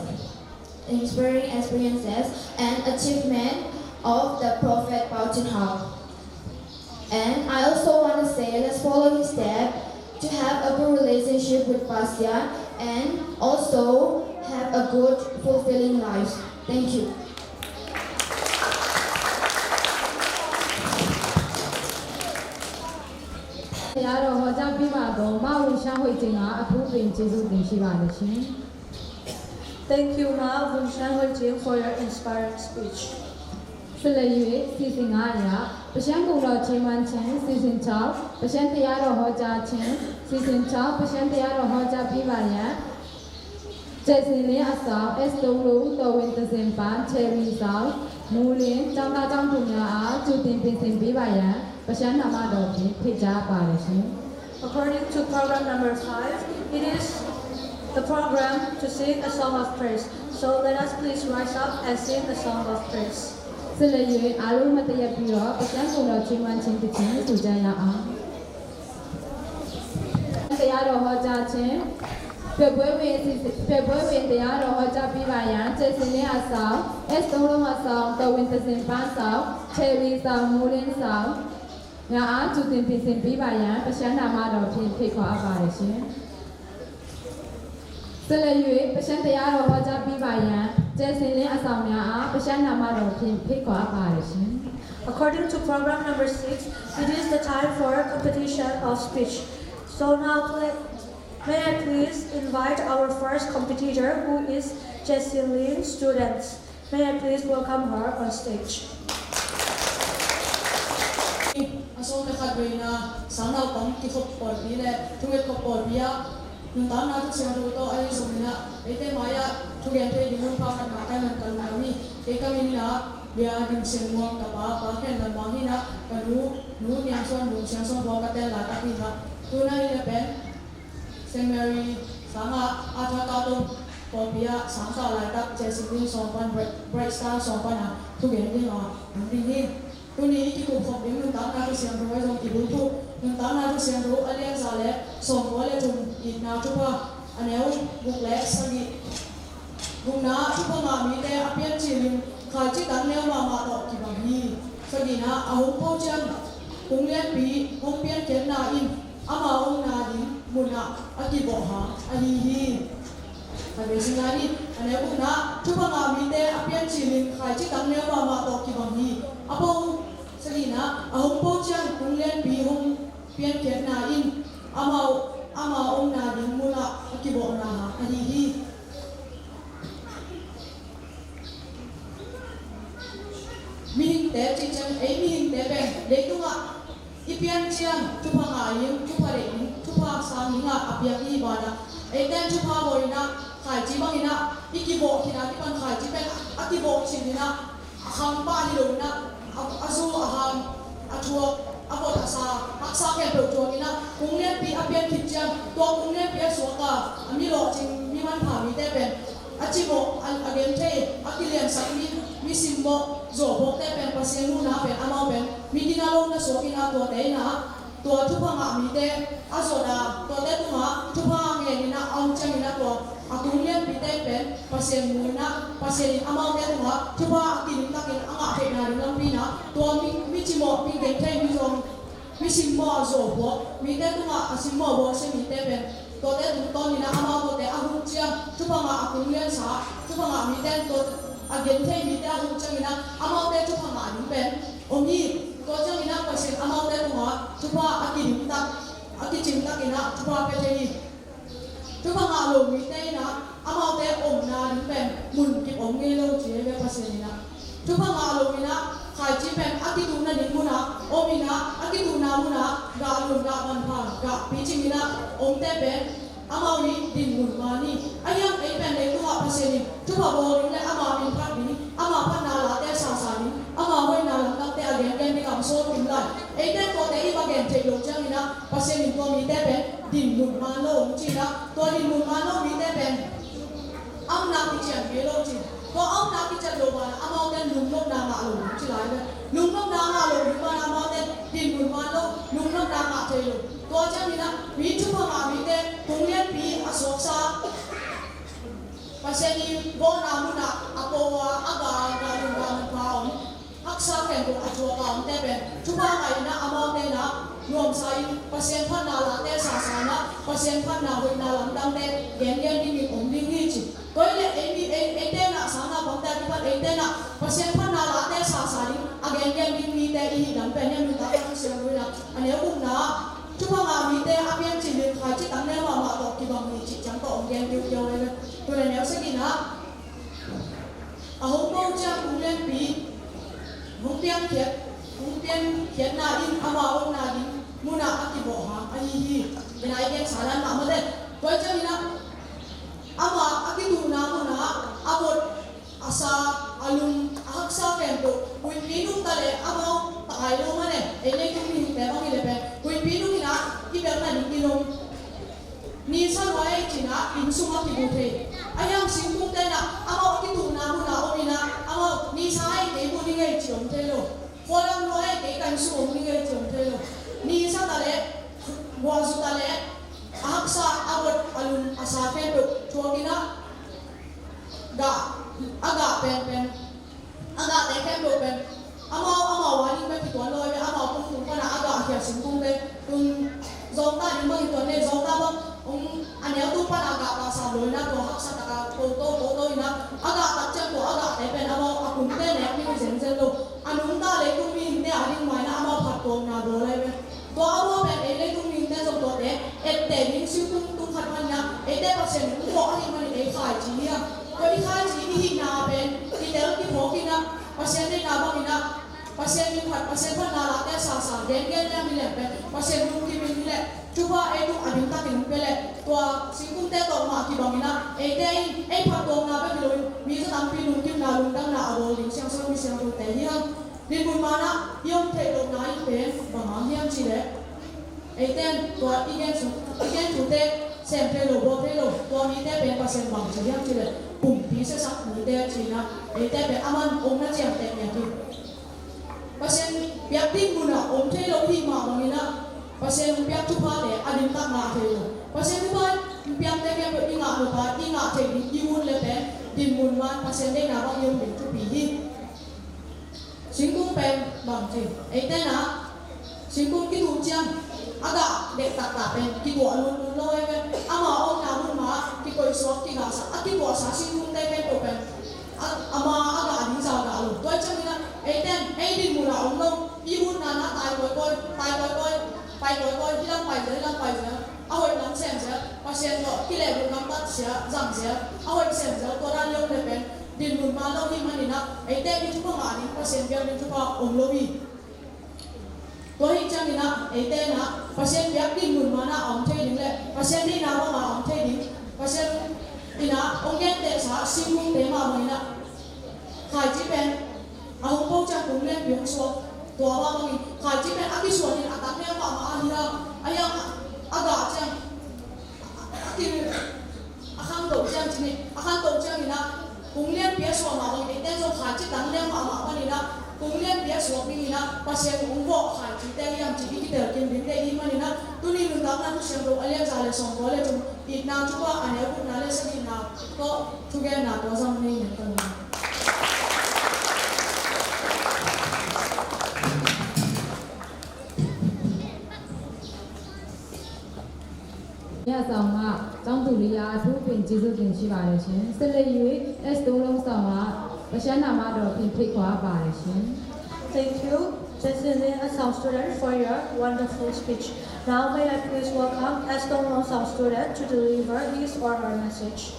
inspiring experiences and achievement of the Prophet Baotun Hao. And I also want to say, let's follow his step to have a good relationship with Pasian and also have a good, fulfilling life. Thank you. တရားတော်ဟောကြားပေးပါသော မဝေရှောင်းဝေကျင်းက အထူးပင်ကျေးဇူးတင်ရှိပါတယ်ရှင်။ Thank you, Ma Vung Sian Hoi Jing, for your inspiring speech. ဆက်လက်၍ စီစဉ်ငါအရာ ပရှန်ကုံတော်ချီးမွမ်းခြင်း စီစဉ်ခြောက် ပရှန်တရားတော်ဟောကြားခြင်း စီစဉ်ခြောက် ပရှန်တရားတော်ဟောကြားပေးပါရန် ကျယ်စင်လင်းအဆောင် S သုံးလုံး တော်ဝင်သဇင်ပန်း ချယ်ရီဆောင် မူလင်း ကျောင်းသားကျောင်းသူများအား ကြိုတင်ပြင်ဆင်ပေးပါရန် ပရှန်နာမတော်ဖြင့် ဖိတ်ကြားပါတယ်ရှင်။ According to program number five, it is the program to sing a song of praise. So let us please rise up and sing a song of praise. ဆက်လက်၍ အားလုံးမတ်တရပ်ပြီးတော့ ပရှန်ကုံတော်ချီးမွမ်းခြင်းတခြင်း ဆိုကြရအောင်။ တရားတော်ဟောကြားခြင်း ဖျော်ပွဲဝင်အစီအစဉ် ဖျော်ပွဲဝင်တရားတော်ဟောကြားပေးပါရန် ကျယ်စင်လင်းအဆောင် S သုံးလုံးအဆောင် တော်ဝင်သဇင်ပန်းဆောင် ချယ်ရီဆောင် မူလင်းဆောင် များအား ကြိုတင်ပြင်ဆင်ပေးပါရန် ပရှန်နာမတော်ဖြင့် ဖိတ်ခေါ်အပ်ပါတယ်ရှင်။ ဆက်လက်၍ ပရှန်တရားတော်ဟောကြားပေးပါရန် ကျယ်စင်လင်းအဆောင်များအား ပရှန်နာမတော်ဖြင့် ဖိတ်ခေါ်အပ်ပါတယ်ရှင်။ According to program number six, it is the time for competition of speech. So now, pl- may I please invite our first competitor, who is Jessilyn students. May I please welcome her on stage. အဆုံးတစ်ခါတွင် နာဆောင်နောက်ကောင်း ကိခုပ်ပေါ်ပြီး နဲ့ သူ့ရဲ့ ခုပ်ပေါ်ပြီး နုံတမ်းနာသူ့ဆရာတို့တော့ အဲဒီဆိုရင် အဲ့တဲ့မယာသူ့ရဲ့ ဒီမွန်ဖာခတ်မှာ တိုင်းမှာ ကလူမီ ဧကမင်းနာ ဗျာဒိုင်စင်မွန်ကပါ ပါခဲလမ်းမဟိနာ ကလူ နူညံစွန် နူညံစွန် ဘောကတဲလာ တပိနာ သူ့နာ eleven Saint Mary ဆာငါ အထက်ကတော့ ပေါ်ပြဆာငါ လိုက်တပ် ကျယ်စင်လင်း ဆောင်ပန်း Bright Star ဆောင်ပန်းနာ သူ့ရဲ့ ဒီမှာ ဒီနေ့ သူ့နေ့ ဒီကို ခေါ်ပြီး နုံတမ်းနာသူ့ဆရာတို့ ဝဲဆုံး ဒီဘူး နုံတမ်းနာသူ့ဆရာတို့ အလျံစာလဲ ဆောင်ပေါ်လဲ ထုံ ဒီနာ ထုပါ အနည်း ဘုတ်လဲ စံ Gukna, thupha ngah mite a piancil in khaici tang neu mahmah tawh kibang hi. Sagihna, a hong po ciang kung lianpi hong piankhiatna in ama omna ding munah a kibawh hang ahi hi. A neu gukna, thupha ngah mite a piancil in khaici tang neu mahmah tawh kibang hi. A po, sagihna, a hong po ciang kung lianpi hong piankhiatna in ama, ama omna ding munah a kibawhna hang ahi hi. Mihingte cih ciang ei mihingte pen leitungah i pian ciang thupha ngah ding, thupha deih ding, thupha sang dingah a piak i hi banah eite in thupha bawl inah khaici bang inah i kibawh khinah kipan khaici pen a kibawh cih inah a kham pah hi lo inah a, a zu a ham a thuak a bot a sa haksa khempeuh thuak inah kung lianpi a pian khit ciang tua kung lianpi a suak a a mi lawhcing mi manpha mite pen a cimawh a, a genthei a kiliansak mi, mi simmawh zawhphuakte pen Pasian muhna pen amau pen mi gina lo na suak inah tuate inah tua thupha ngah mite a zawh a tuate tungah thupha ngen inah a om ciang inah tua a kung lianpite pen Pasian mu inah Pasian in amaute tungah thupha a kilim takin a ngah theihna ding lampi inah tua mi, mi cimawh mi genthei mi zawng mi simmawh zawhphuak mite tungah a simmawh bawlsia mite pen tuate tungtawn inah amau tuate a huh ciang thupha ngah a kung liansa thupha ngah mite tua a genthei mite a huh ciang inah amaute thupha ngah ding pen om hi. Tua ciang inah Pasian amaute tungah thupha a kilim tak a kicing tak inah thupha pia thei hi. Thupha ngah lo mite inah amaute omna ding pen mun kip om ngei lo ci hi ve Pasian inah. Thupha ngah lo inah khaici pen a kituhna ding munah om inah a kituhna munah gah lun gah manpha gah picing inah omte pen amau i dinmun man hi. A hiang ei pen leitungah Pasian in thupha bawl ding le ama min phat ding ama phatna late sasa ding ama hoihna lamdangte a gengen ding a om sawl kim lai. Eite tuate i va gen theih lo ciang inah Pasian in tua mite pen dinmun man lo hong ci inah tua dinmun man lo mite pen a omna kician ngei lo ci. Tua a omna kician lo banah amaute lungnopna ngah lo hong ci lai ve. Lungnopna ngah lo ding banah amaute dinmun man lo lungnopna ngah thei lo. Tua ciang inah mi thupha ngah mite kung lianpi a suaksa Pasian i bawhna munah a ko a a ga a ga lungga manpha om haksa khempeuh a thuak a omte pen thupha ngah inah amaute inah nuamsa in Pasian phatna late sasa inah Pasian phatna hoihna lamdangte gengen dingin om ding hi ci. Tua hi leh ei mi ei, eite inah sang naupangte a kipan eite inah Pasian phatna late sasa ding a gengen ding mite i hih lam pen hiam nuntakna Pasian inah a neu gukna thupha ngah mite a piancil in khaici tang neu mahmah tawh kibang hi cih ciang tawh Hong gen kiukiau ahi ve. Tua leh neu sagihna, a hong po ciang kung lianpi hong piankhiat, hong piankhiatna in ama omna ding munah a kivawh hang ahi hi. Tua i gensa dan mah mate. Tua ciangin ah ama a kituhna munah a vot, a sa, a lum, a haksa khempeuh, huihpi nung ta leh amau takai lo mah ne. Ei leitung mihingte bang hi leh pen huihpi nung in ah i belna ding i lom. Nisa lua ei ci-in ah inn sungah kibu thei. Ahi hang singkungte in ah amau a kituhna munah om in ah amau nisa ei kei bu ding ei ci om thei lo. Khualam lua ei kei ka inn sung om ding ei ci om thei lo. Nisa ta leh, guahzu ta leh, a haksa, a vot, a lum, a sa khempeuh thuak in ah gah, a gah penpen, a gahte khempeuh pen amau, amau a ding bek kituan lo hi ve. Amau pumtung panah a gahkhia singkungte, tun zawngta ding bang kituan le, zawngta bang hong a neu tung panah gah gah sam lo in ah tua haksa taka koto koto in ah a gah tak ciang tua a gahte pen amau a kumte nek ding hi zenzen lo. A nungta leitung mihingte a ding mah in ah amau phattuamna bawl ahi ve. Tua a bua pen ei leitung mihingte zong tuate etteh ding singkung tung khat manin ah eite Pasian in hong bawh ahih manin ei khaici hi a, tua i khaici i hihna pen kitel kiphawk in ah Pasian deihna bangin ah Pasian min phat, Pasian phatna late sasa gengen liang hi leh pen Pasian lungkim in hi leh thupha ei tung a dimtakin hong pia leh tua singkungte tawh mah kibangin ah eite in ei phattuamna bek hi loin mi za tampi lungkimna lungdamna a bawl ding siangsawn mi siangthote hi hang. Dinmun manah i om theih lohna in pen bang hang hiam cih leh eite in tua i gen thu, i gen thute sem thei lo, bawl thei lo, tua mite pen Pasian bangci hiam cih leh pumpi siasak mite ci-in ah eite pen aman omna ciamteh ngiat hi. Pasian piak dinmun ah om thei lo i hih mah bangin ah Pasian piak thuphate a dimtak ngah thei lo. Pasian thupha piakte khempeuh i ngah nop a i ngah theih ding i ut leh pen dinmun man Pasian deihna bang i om ding thupi hi. Singkung pen bang ci, eite in ah singkung kituh ciang a gah dek taktak pen kituah lutlut lo hi ve. Ama omna mun mah kikoihsuak kigahsak a kituahsa singkungte khempeuh pen a, ama a gah ding zah gah lo. Tua ciangin ah eite in ei dinmun ah om lo, i utna na tai kawikawi, tai kawikawi, pai kawikawi, hih lam pai zel, hih lam pai zel, a hoih lam sem zel, Pasian tawh kilehbulh gamtat sia zang zel, a hoih sem zel, tua dan i om leh pen dinmun man lo hi manin ah eite in thupha ngah ding, Pasian piak ding thupha om lo hi. Tua hi ciangin ah eite in ah Pasian piak dinmun man ah a om thei ding leh Pasian deihna bangah a om thei ding, Pasian in ah hong gentehsa singkungte mah bangin ah khaici pen a hong po ciang kung lianpi hong suak. Tua mah bangin khaici pen a kisuan in a tang lian mahmah ahi hang, ahi hang a gah ciang a ki, a khangto ciang ci ni, a khangto ciangin ah kung lianpi a suak mah bangin eite zong khaici tang lian mahmah panin ah kung lianpi a suak dingin ah Pasian hong bawh khaicite hiam cih i kitelkim ding te i hih manin ah tuni nuntakna Thusiangtho a lian za le sawmkua le thum, Itna thupha a neu gukna le sagihna tawh thugenna tua zang nei nen ka lung. Hia sawng ah, sawng tu li a thu pin ci zu tin ci ba le shin. Sele yui, es tu long sawng ah, Pasian na ma do pin phi khwa ba le shin. Thank you, Cecily and South student, for your wonderful speech. Now may I please welcome S Dong Long South student to deliver his or her message.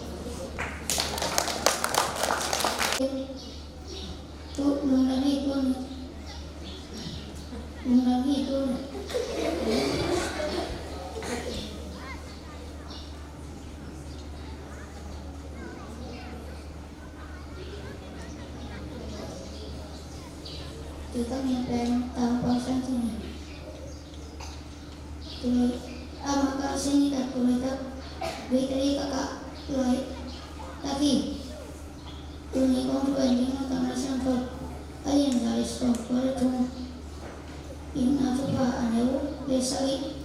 Tui ka min pen Tang Pang Sang Cing. Tuni a maka sini tak tuni tak, victory kaka lai taki. Tuni kong tu ending na tang na siang kau. Ayin zai song kau le tung. Ina tu pa aneu le sagi.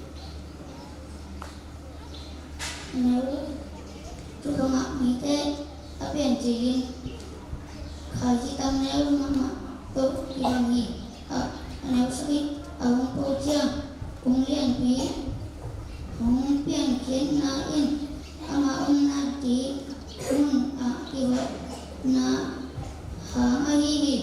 Neu tu pa ngak mite a pian ci ding. Khai ci tam neu mama to kibang hi. A, a neu sagih a hong po ciang kung lianpi hong piankhiatna in ama omna ding mun a kivotna hang ahi hi.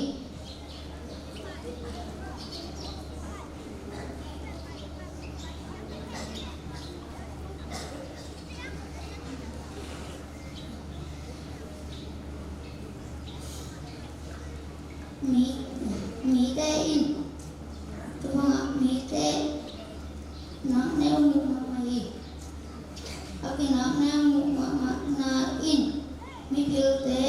Mi, mite in thupha ngah mite nakneu muh mahmah hi. A kinakneu muh mahmahna in mipilte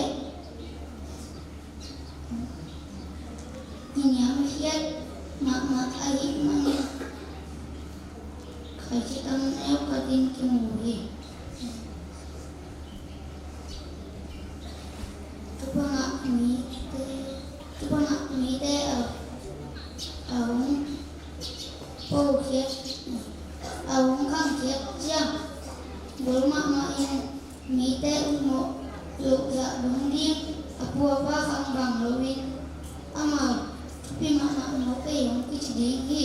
kiniamkhiat mahmah ahih manin khaici tamneu khatin kimu hi. Thupha ngah mite, thupha ngah mite a, a hong pokhiat, a hong khangkhiat ciang, gol mahmah in mite ukmawh lohzah dong ding, a pu a pa khang bang loin amau thupi mahmah mawk ei hong kici ding hi.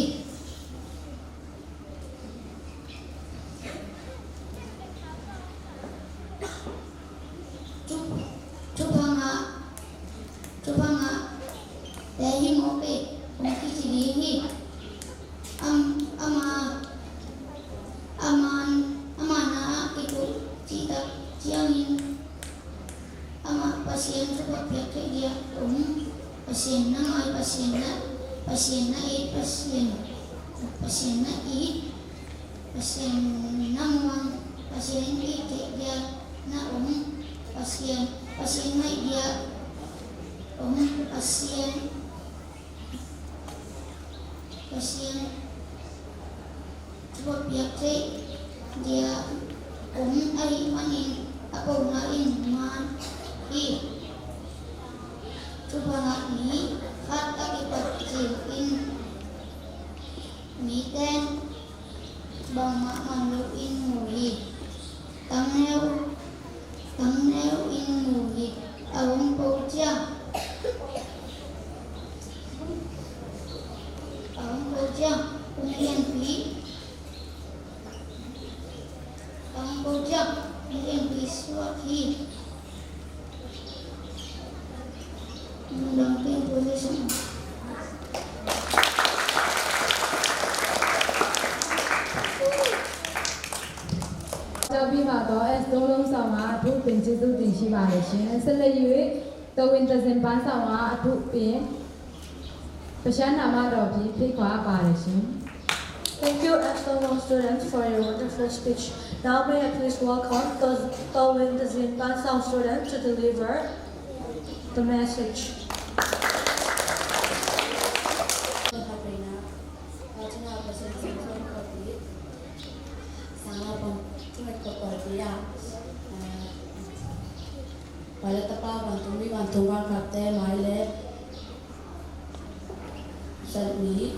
Thu, thupha ngah, thupha ngah te hi mawk ei hong kici ding hi. Am, ama, aman, ama na ah kituh cihtak ciangin amah Pasian thupha piak theih dia om. Pasian na ngai, Pasian na, Pasian na it, Pasian, Pasian na it, Pasian na muang, Pasian it theih dia na om. Pasian, Pasian ngaih dia om. Pasian, Pasian thupha piak theih dia om ahih manin a pona in man hi. Thupha ngah mi khat a kipat ciangin mite bangmah man loin mu hi. Tangneu, tangneu in mu hi. A hong po ciang, a hong po ciang, kong lianpi, a hong po ciang, kong lianpi suak hi. Tawpi mah tawh S Dong Long sang a thu pin ci tu ding ci mah le cin. Sa le yui, Tawin Tazin Pan sang a thu pin. Pasian na ma dawh pi pi khua a pa le cin. Thank you, S Dong Long students, for your wonderful speech. Now may I please welcome Tawin Tawin Tazin Pan sang students to deliver the message. Sana pang tungai ko ko dia. Pada tapa vantung mi vantung van kapte mai le. San mi.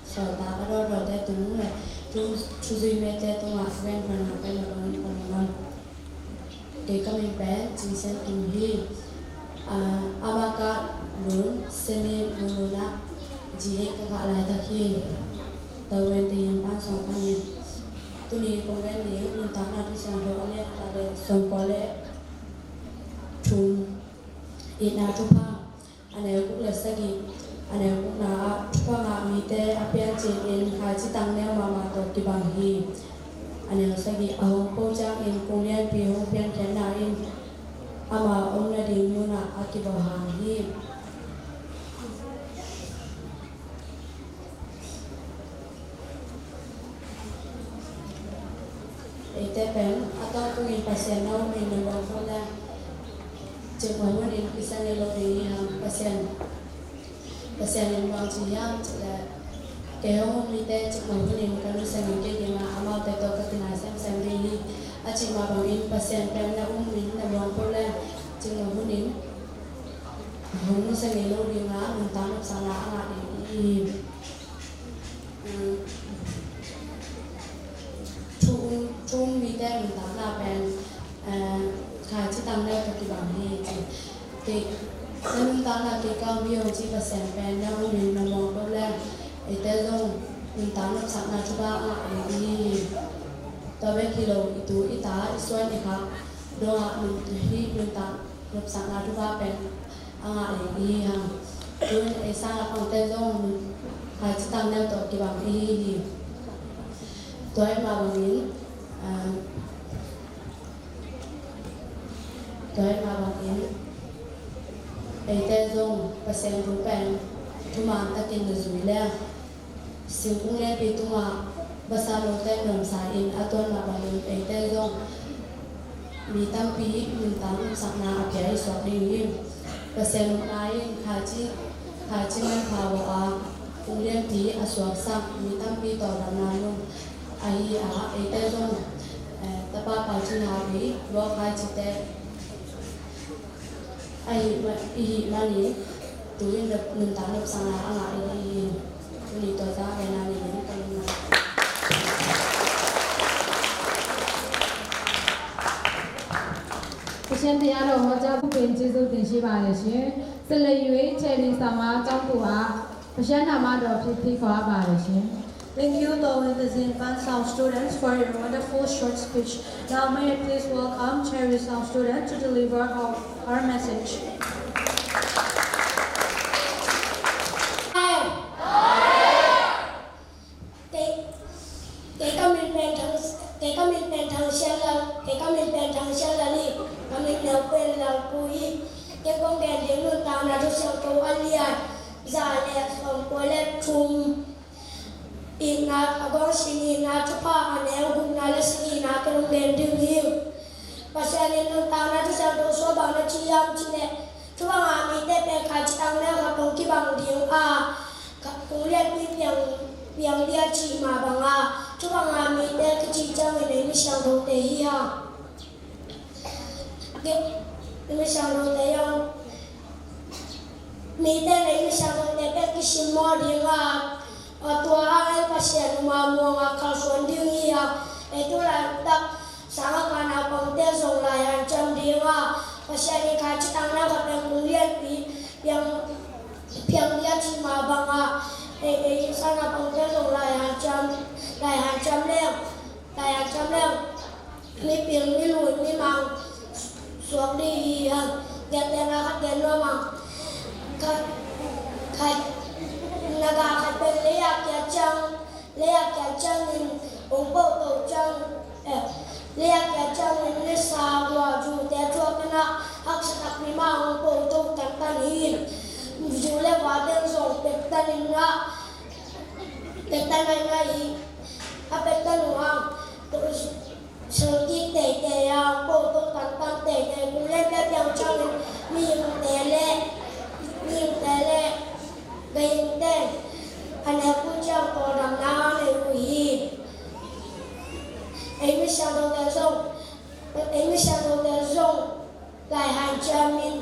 Sa ta ka do do te tung le. Tu tu zui me te tung a ven pan na pe na pen pan na. Kei ka min pen Cing Sian Tum hi. Ah, ama ka lun seni lun lun ah G eight ka ngah laitak hi. Tawin Tazin Pan sawm panin. Tuni kong gen ding nuntakna thu siangtho a lian ta le sawmkua le thum. Itna thupha. A neu guk le sagih, a neu gukna ah thupha ngah mite a piancil in khaici tangneu mahmah tawh kibang hi. A neu sagih, a hong po ciangin kong lianpi hong piankhiatna in ama om nading munah a kibawhang hi. Eite pen a tawntungin Pasian na umin na muang khol le, cikmah hunin kisa ngei lo ding hi hang. Pasian, Pasian in bang ci hiam cih leh, kei hong um mite cikmah hunin ka nusia ngei kei ding a, amaute tawh ka kinai semsem ding hi, a cih mah bangin Pasian pen na umin na muang khol le, cikmah hunin hong nusia ngei lo ding a, nuntak nopsakna a ngah ding hi. Thu um, thu um mite nuntakna pen, eh, khaici tangneu tawh kibang hi ci. Kei, na nuntakna kei ka um hi hong ci Pasian pen na umin na muang khol le, eite zong nuntak nopsakna thupha a ngah ding hi. Tua bek hi lo, i tu i ta, i suan i khak dongah nun, hih nuntak nopsakna thupha pen a ngah ding i hi hang. Tun ei sang a pangte zong khaici tangneu tawh kibang i hi hi. Tua ahih mah bangin, ah, tua ahih mah bangin, Eite zong Pasian thu pen thuman takin na zui leng, singkung lianpi tungah vasa lote nuamsa in a tuan mah bangin eite zong mi tampi nuntak nopsakna a pia i suak ding hi. Pasian nopna in khaici, khaici manpha vawh a, kung lianpi a suaksak mi tampi tawldamna mun ahi a, eite zong, eh, tapa Pau Cin Hau i luak khaicite ahi ma-, i hih manin tu-in nuntak nopsakna a ngah i hi hi. Tuni tua zah vena ni ding ka lungdam. Pasian te a lo ho ca bu pen ci zu tin ci ba le ci. Sa le yui che li sa ma cang tu a. Pasian na ma do phi phi ko a ba le ci. Thank you, Tawin Tazin Pan Sound students, for your wonderful short speech. Now may I please welcome Cherry Sound student to deliver our, our message. Kei, kei ka min pen Thang, kei ka min pen Thang Sian Lal, kei ka min pen Thang Sian Lal hi, ka min neu pen Lal Pu hi. Kei kong gen ding nuntakna thu siangtho a lian za le sawmkua le thum. Itna, a gawng sin itna thupha a neu gukna le sagihna kei hong gen ding hi. Pasian in nuntakna thu siangtho sua bang na ci hiam cih leh, thubang a mite pen khaici tang neu khat hong kibang ding a, kha-, kung lianpi piang, piang ding a cih mah bang a, thubang a mite kici ciangin ei mi siangthote hi hang. Mite lei misiangthote bek kisimmawh ding a, tua hangin Pasian um a muang a kalsuan ding hi a, ei tu laitak sangah ka naupangte zong lai hanciam ding a, Pasian in khaici tang neu khat pen kung lianpi piang, piang ding a cih mah bangah, ei, ei sangah naupangte zong lai hanciam, lai hanciam leng, lai hanciam leng. Mipil, milui, mimang suak ding hi hang. Giahtena khat gen nuam hang. Khat, khat, na ga khat pen lei a kiat ciang, lei a kiat ciangin hong po to ciang, eh, lei a kiat ciangin nisa, gua, zute a thuak in a, haksa tak mimang hong po to tantan hi. Zu le vate zong pektan in a, pektan ahi ngai hi. A pektan uh hang. Sangkik teitei a, po to tantan teitei, kung lianpi a piang ciangin mihingte le, mihingte le gayengte a nek uh ciang tawldamna a nei uh hi. Ei misiangthote zong, ei misiangthote zong lai hanciam in,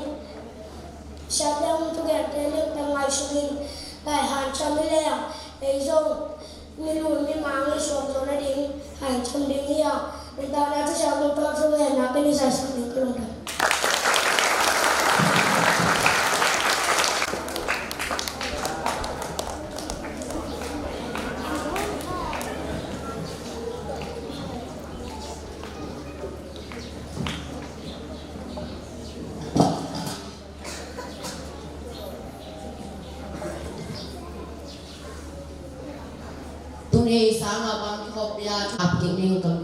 siate hong thugente limte ngaihsun in lai hanciam hi leng, ei zong milui mimang i suak zo nading hanciam ding hi a, nuntakna thusiangtho tawh thugenna pen i zaisak ding ka lungdam. Tuni sangah bang kikhop pia thap kik ning ka.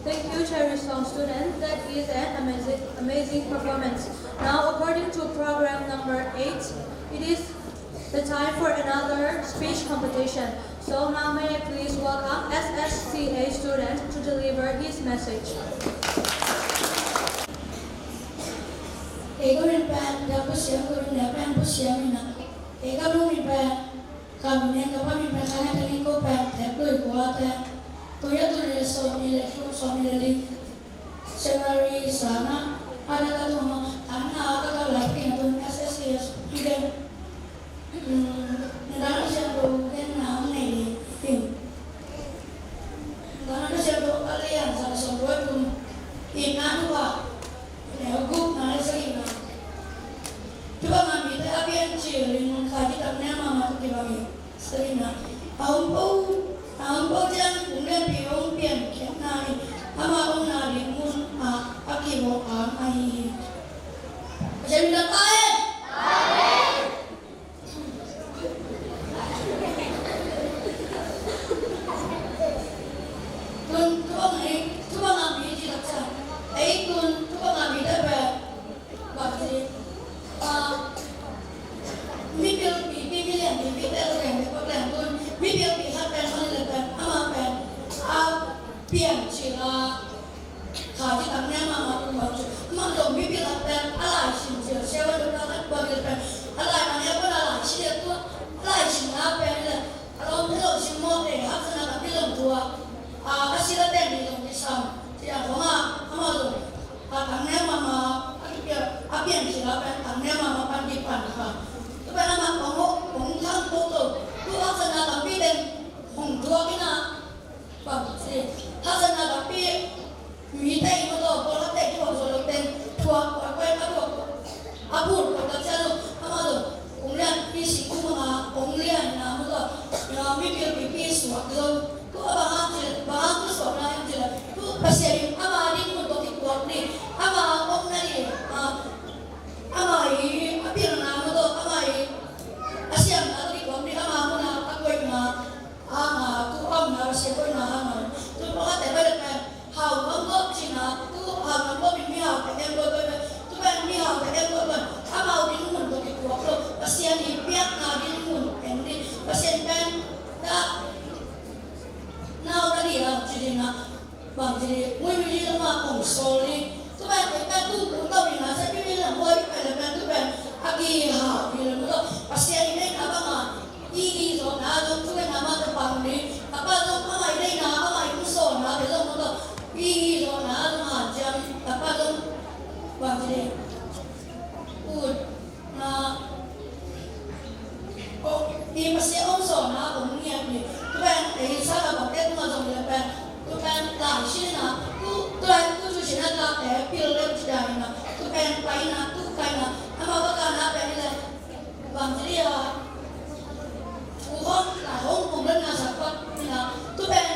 Thank you, Cherry Song student. That is an amazing, amazing performance. Now, according to program number eight, it is the time for another speech competition. So now may I please welcome S S C A student to deliver his message. Kei ka min pen Dam Pu Siam, ka min pen Pu Siam hi na. Kei ka lungmi pen, ka min pen, ka pa min pen, ka nai pen, ko pen, te ko i ko te. Ko ya tu le so ni le, so ni le li. January sangah a na ka tungah a na a ka ka lai kei na tun S S C student. Nidang a siangtho genna hong nei ding. Nidang a siangtho a lian za sawm rua tum. Itna nupa neu gukna le sagihna. Thupha ngah mite a piancil in khaici tak neu mahmah tawh kibang hi. Sagihna, a hong po, a hong po ciang kung lianpi hong piankhiatna in amah omna ding mun ah a kivawh ang ahi hi. Pasian min tangah amen. Amen. piancil a, kha ci tang ne mahmah kum bang ci. Amah zong mipil khat pen a lai sin cil sia wan lo, khat bang il pen a lai mah ne a pen a lai sin a tua, a lai sin a pen le a lawm a lawm sin mawk le haksatna tampi zong tua, a, a sila pen ni zong kisam ci a kong a, amah zong a tang ne mahmah a kipia a piancil a pen tang ne mahmah pan kipan kha. Tua pen amah kong hong, kong khang tuk tuk, tua haksatna tampi pen hong tuak in a, bang ci, haksatna tampi mite i mawtaw pawlkhatte i thuak zo lo teng thuak, a thuak, a thuak, a bul pawlkhat cia lo, amah lo, kong lian i sing kum a kong lian na mawtaw, na mipil pipi suak lo. Tua bang hang ci, bang hang tua suakna hang ci, tua Pasian in ama ding mun tawh kituak ding, ama omna ding, a, ama i a pilna mawtaw, ama i a siamna tawh kituak ding, ama mun a a koihna. Ama, tu ama, sia koihna ama. Tu pawlkhatte pen hau ngam gawp cihna, tu hau ngam gawp in mihau pen em gawp pen, tu pen mihau pen em gawp pen. Amau ding mun tawh kituak lo. Pasian i piakna ding mun em ding. Pasian pen ta nau ta ding a ci ding a. Bang ci ding, muimui ding lo ma kong sawl ding. Tu pen, pen tu kong tau ding a, sa ding ding lo, muai pen lo pen tu pen. A kihau ding lo, Pasian i deihna bang a. I, i zawhna zong thu ngen na mah tawh pang ding. Tapa zong amah i deihna, amah i hong sawlna te zong mah tawh. I, i zawhna zong hanciam. Tapa zong bang ci ding. Utna. Kong, i Pasian hong sawlna kong ngiat ding. Tu pen, ei sa ka bang te tungah zong le pen. Tu pen, lai sin na. Tu, tu lai, tu tu sin na ka te pil le ci dai na. Tu pen, pai na, tu pai na. Amah baka na pen le. Bang ci dia. U hong, la hong, hong len na sa pak na. Tu pen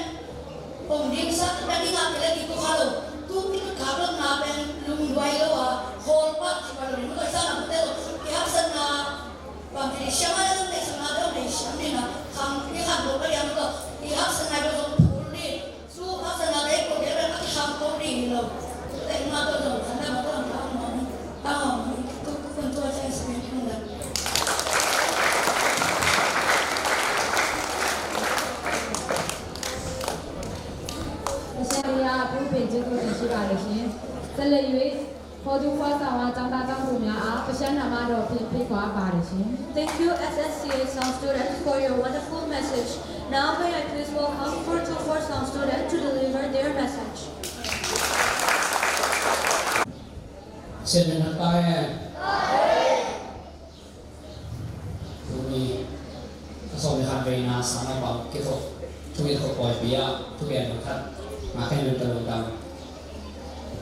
hong ding sa, tu pen ding a kele ki tu kha lo. Tu ki tu kha lo na pen lungduai lo a. Hol pak ci pa lo ni, mu kai sa na mu te lo. Ki haksatna. Bang ci dia siama le lung nei sa na lo nei siam ni na. Khang, ki khang lo ka liam lo. Ki haksatna lo zong phul ni. Thank you, S S C A Sound students, for your wonderful message. Now may I please welcome four two four Sound student to deliver their message. Sian na tai. Tuni a sawm le khat veina sang a bang kikhop, thunget khop pawipi ah thugen bang khat ngah ka hi nuntak lungdam.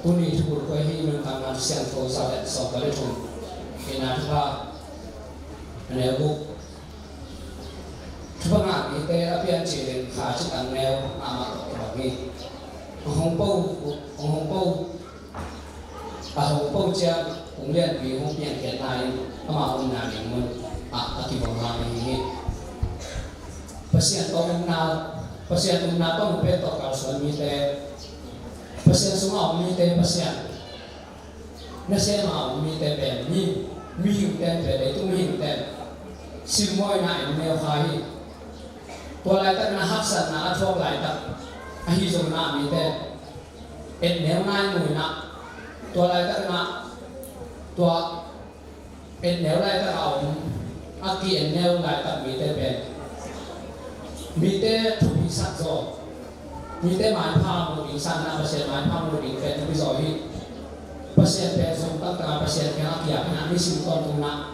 Tuni thubul kua hi nuntakna Siangtho za le sawm le thum. Ina thupha a neu guk. Thupha ngah mite a piancil in kha ci tang neu mahmah tawh kibang hi. A hong po, a hong po, a hong po ciang kong lianpi hong piankhiatna in ama omna ding mun ah a kibang hang ahi hi. Pasian tawh omna, Pasian omna tawh hong pek tawh kalsuan mite, Pasian sungah om mite, Pasian nasem a om mite pen mi, mihingte in pen, leitung mihingte in simmawhna en neu kha hi. Tua laitak in a haksatna a thuak laitak ahi zongin a mite et neu ngai mu in a, tua laitak in a, tua et neu laitak a om, a ki-en neu laitak mite pen mite thupisak zaw, mite maipha mu ding, sanna Pasian maipha mu ding pen thupi zaw hi. Pasian pen sung taktak a Pasian kiang a kiap in a, nisim tawntung in a,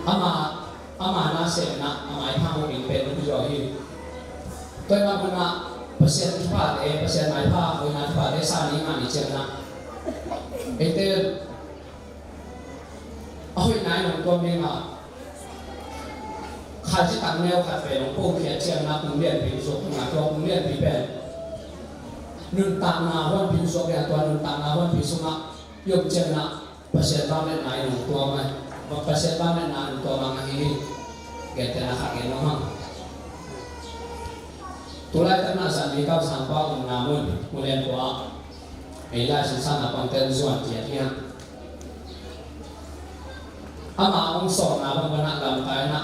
ama, ama nasem in a, a maipha mu ding pen thupi zaw hi. Tua ahih manin a Pasian thuphate, Pasian maipha muhna thuphate sa ni ngah ni ciangin a, eite a hoihna in hong tuam ding a, kha ci tang neu khat pen hong pokhiat ciangin a kung lianpi hong suak ding a, tua kung lianpi pen nuntakna huanpi hong suak ding a, tua nuntakna huanpi sungah i om ciangin a Pasian vangliatna in hong tuam a, Pasian vangliatna in hong tuam a ngah hi hi. Gentehna khat gen nuam hang. Tulaitak in a Sunday kamsangpa omna mun, Mulen khua ah ei lai sisan a pangten zuan ciat hi hang. Ama hong sawlna bang banah lamkai in a,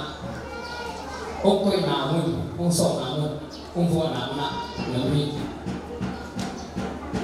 hong koihna mun, hong sawlna mun, hong vuahna mun ah i om hi.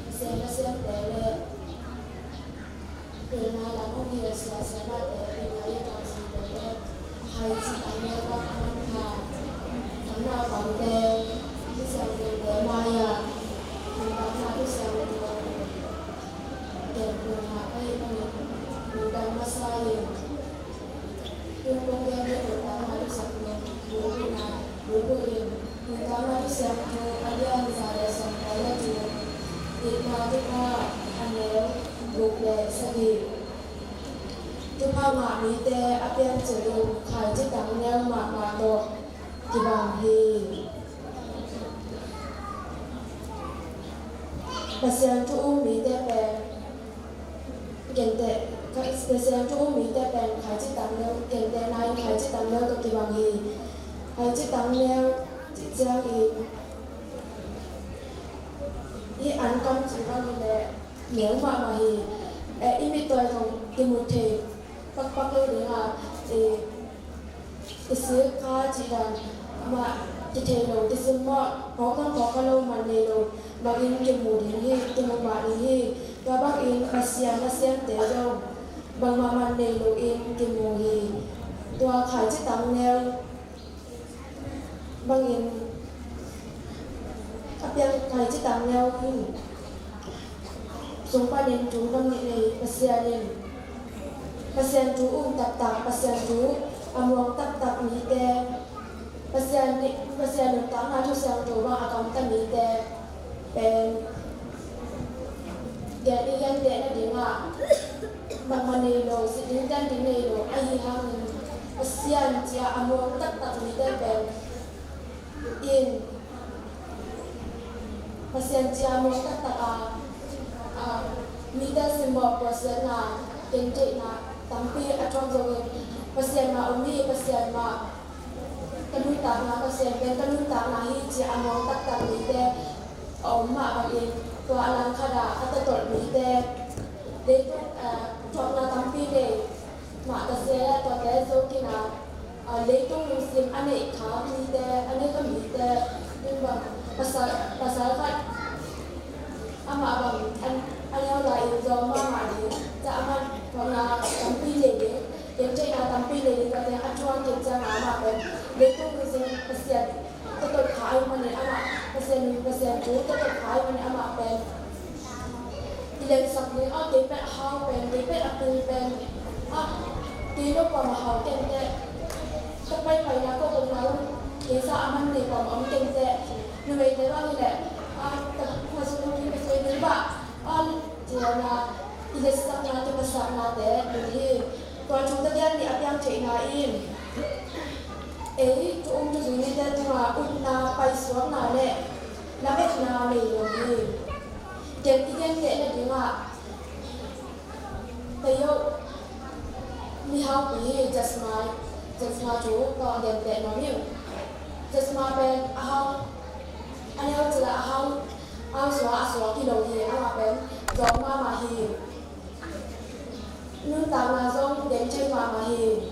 Pasian nasemte le pilna lam hong hilh siahsiamahte, pilna i kamsite le haici a melbak a manpha khangno pamte, misiangthote mai-ah nuntakna thusiangtho genkulna ka hih manin nuntak masa in tun kong gen ding nuntakna thusiangtho bulphuh in, bulphuh in. Nuntakna thusiangtho a lian za le sawm, Paul a thu. I Tika a neu guk le sagih. Thupha ngah mite a piang ciangin khaici tang neu mahmah tawh kibang hi. Pasian thu um mite pen gente, Pasian thu um mite pen khaici tang neu, gente nain khaici tang neu tawh kibang hi. Khaici tang neu cih ciangin i ankam cih bang hi leh neu mahmah hi. Eh, i mittawi zong kimu thei pakpak lo ding a, eh, i sik kha cih dan mah kithei lo, kisim mawh, phawk zong phawk kha lo, man nei lo bangin kimu ding hi, kimu mah ding hi. Tua bangin Pasian na siamte zong bangmah man nei loin kimu hi. Tua khaici tang neu bangin a piang khaici tang neu in sung panin thu bang nei Pasian in, Pasian thu um taktak, Pasian thu a muang taktak mite, Pasian, Pasian nuntakna thu siangtho bang a gamta mite pen gen i gentehna dingah bangmah nei lo, si ding dan ding nei lo ahi hangin Pasian cia a muang taktak mite pen in Pasian cia muang taktak a, a, mite simmawh puatsiatna, gentheihna tampi a thuak zongin Pasian mah om hi, Pasian mah ka nuntakna, Pasian pen ka nuntakna hi ci a muang taktak mite a om mah bangin tua a langkhat ah a tatolh mite leitung, a, thuakna tampi nei mah ka sia, tuate zo khin a, a, leitung lungsim a neih kha mite, a neih kha mite in bang pasal, pasal khat amah bang an, a neu lai in zawng mahmah ding, ca a man thuakna tampi nei ding, gentheihna tampi nei ding, tuate a thuak khin ciang amah pen leitung lungsim Pasian tatot kha ahih manin amah, Pasian, Pasian thu tatot kha ahih manin amah pen i lensak ding, a, kei pen a hau pen, kei pen a pil pen, a, kei lo pam a hau kenteh, ka paipaina ka omna uh kei sa a man nei pam a om kenteh, numeite bang hi leh, a, ka, ka sung hi ka sui ding bah, a, ci-in a, i letsakna, kiphatsaknate ding hi. Tua thu tagian nih a piang theihna in ei thu um thu zui mite tungah upna, paisuakna le lametna nei lo hi. Ken i gentehna dingah Tayo mihaupi hi, Jasma, Jasma thu tawh genteh nuam hi. Jasma pen a hau, a neu cila a hau, a hau suak, a suak hi lo hi, amah pen zawng mahmah hi. Nuntakna zong genthei mahmah hi.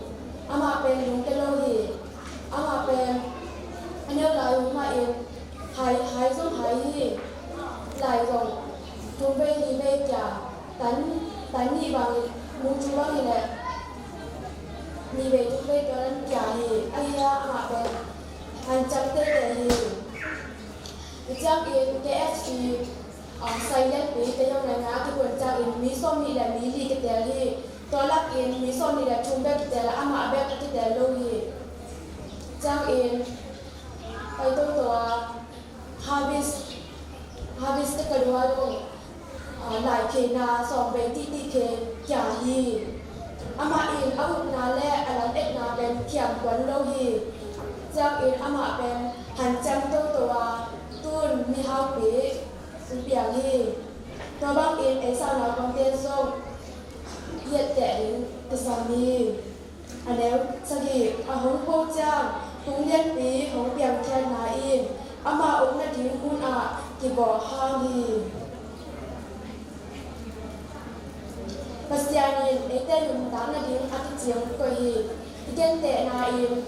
Amah pen lungke lo hi. Amah pen a neu lai hun mahin hai, hai zong hai hi. Lai zong thum vei li vei kia, tan, tan nih bangin, mucu bangin leh nih vei thum vei tua nan kia hi. Ahi a, amah pen hanciam teitei hi. Tua ciangin K F C, ah, Silent P, Tayo Nai Nga a kikuan ciangin mi sawm nih le mi li kitel hi. Tua lakin mi sawm nih le thum bek kitel a, amah bek a kitel lo hi. Ciangin pai toto a, Harvest, Harvest te ka duai bawng, ah, lai khe na sawm vei titi khe kia hi. Amah in a upna le a lametna pen thiam tuan lo hi. Ciangin amah pen hanciam toto a, tun mihaupi hong piang hi. Tua bangin ei sang naupangte zong i etteh ding kisam hi. A neu sagih, a hong po ciang kong lianpi hong piangkhiatna in amah omna ding hun ah kibawh hang hi. Pasian in eite nuntakna ding a kicing koih hi. I gentehna in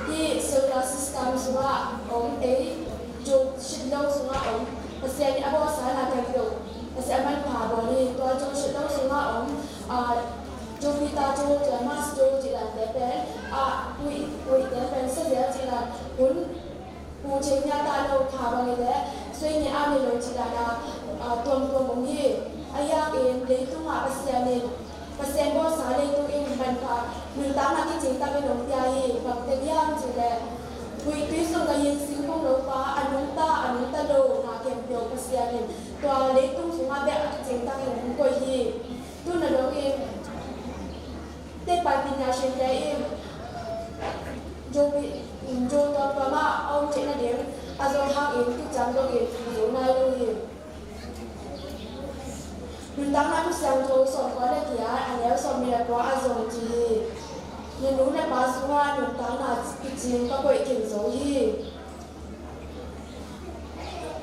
hih solar system sungah om, ei Job shitlong sungah om, Pasian in a bawlsa na khempeuh, Pasian manpha bawl hi. Tua Job shitlong sungah om, ah, Jupiter Job, Mars Job cih dante pen, ah, huih, huihte pen sazial cih dan hun pu chin nia ta lo kha bang i leh sui nia a nei lo cih dan a, ah, tuamtuam om hi. Ahi hangin leitungah Pasian in, Pasian bawlsa leitung in manpha nuntakna kicing takin hong pia hi. Bangte hiam cih leh huihtui sung gah in singkung lopa a nungta, a nungta lo na khempeuh Pasian in Tua leitung sungah bek a kicing tangin hong koih hi. Tu na dongin tekpai pinya sinte in Joe pi-, Joe tuamtuam ah a om theih nading a zong hangin tu ciang dongin zo nai lo hi. Nuntakna Thu Siangtho sawm kua le giat, a neu sawm nih le kua a zong ci hi. Na nu le pa sungah nuntakna kicing ka koih kim zo hi.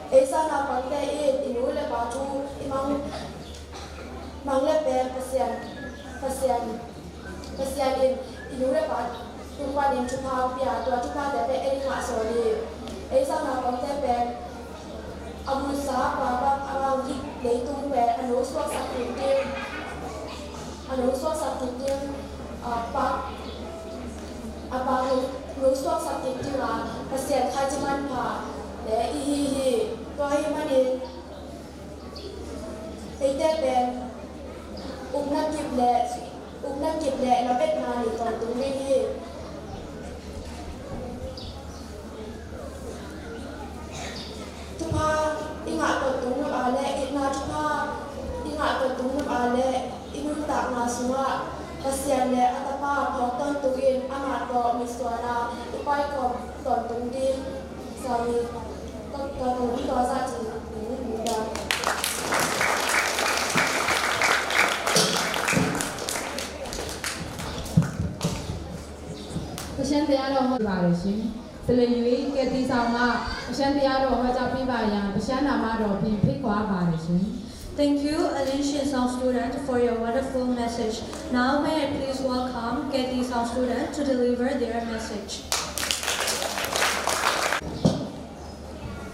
Ei sa naupangte in i nu le pa thu i mang, mang le pen Pasian, Pasian, Pasian in i nu le pa tung panin thupha pia, tua thuphate pen ei ngah sawn hi. Ei sa naupangte pen a bulsa pa bang a bang hi leitung pen a no suaksak kik ding, a no suaksak kik ding, a pa, a pa no, no suaksak kik ding a Pasian khaici manpha le i hi hi. Tua ahih manin eite pen ukna kip le, ukna kip le lametna nei tawntung ding hi. Thupha i ngah tawntung nop a le, itna thupha i ngah tawntung nop a le, i nuntakna sungah Pasian le a Tapa phawk tawntungin amah tawh mitsuan a i paikhawm tawntung ding. Sami, ka, ka, ka, ka, ka, ka, ka, Pasian te a lo ho ba le shin. Pele yui ke ti sa ma. Pasian te a lo ho ja pi ba yang. Pasian na ma do pi pi kwa ba le shin. Thank you, Alin Shin Song student, for your wonderful message. Now may I please welcome K T Song student to deliver their message.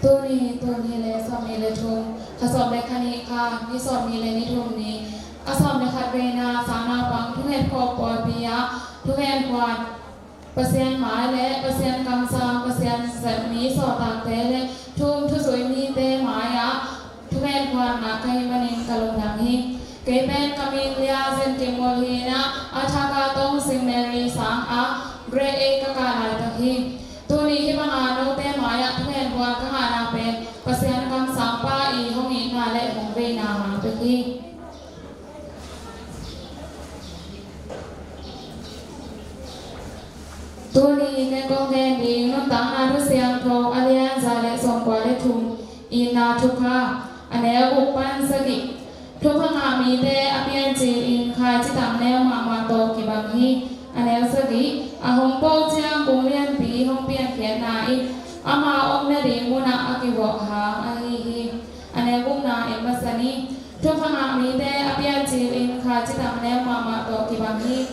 Tuni, tuni le sawmnih le thum, kha sawm le kha nih kha, ni sawmnih le ni thum ni, a sawm le khat veina, sang naupang thungen khawh pawlpi ah, thungen khuan, Pasian mai le Pasian kamsang, Pasian zat mi sawltakte le thu um thuzui mite mai-ah thungen khuan ngah ka hih manin ka lungdam hi. Kei pen ka min Lia Zen Kim Mol hi-in ah, a thak a Tong Sing Mary sang ah grade eight ka kah laitak hi. Tuni hih banga note mai-ah thungen khuan ka ngahna pen Pasian kamsangpa i hong itna le hong veina hang bek hi. Tuni ken kong gen ding Nuntakna Thu Siangtho a lian za le sawmkua le thum, itna thupha, a neu guk pan sagih. Thupha ngah mite a piancil in khaici tangneu mahmah tawh kibang hi. A neu sagih, a hong po ciang kung lianpi hong piankhiatna in ama om nading munah a kivawh hang ahi hi. A neu gukna en masa ni. Thupha ngah mite a piancil in khaici tangneu mahmah tawh kibang hi.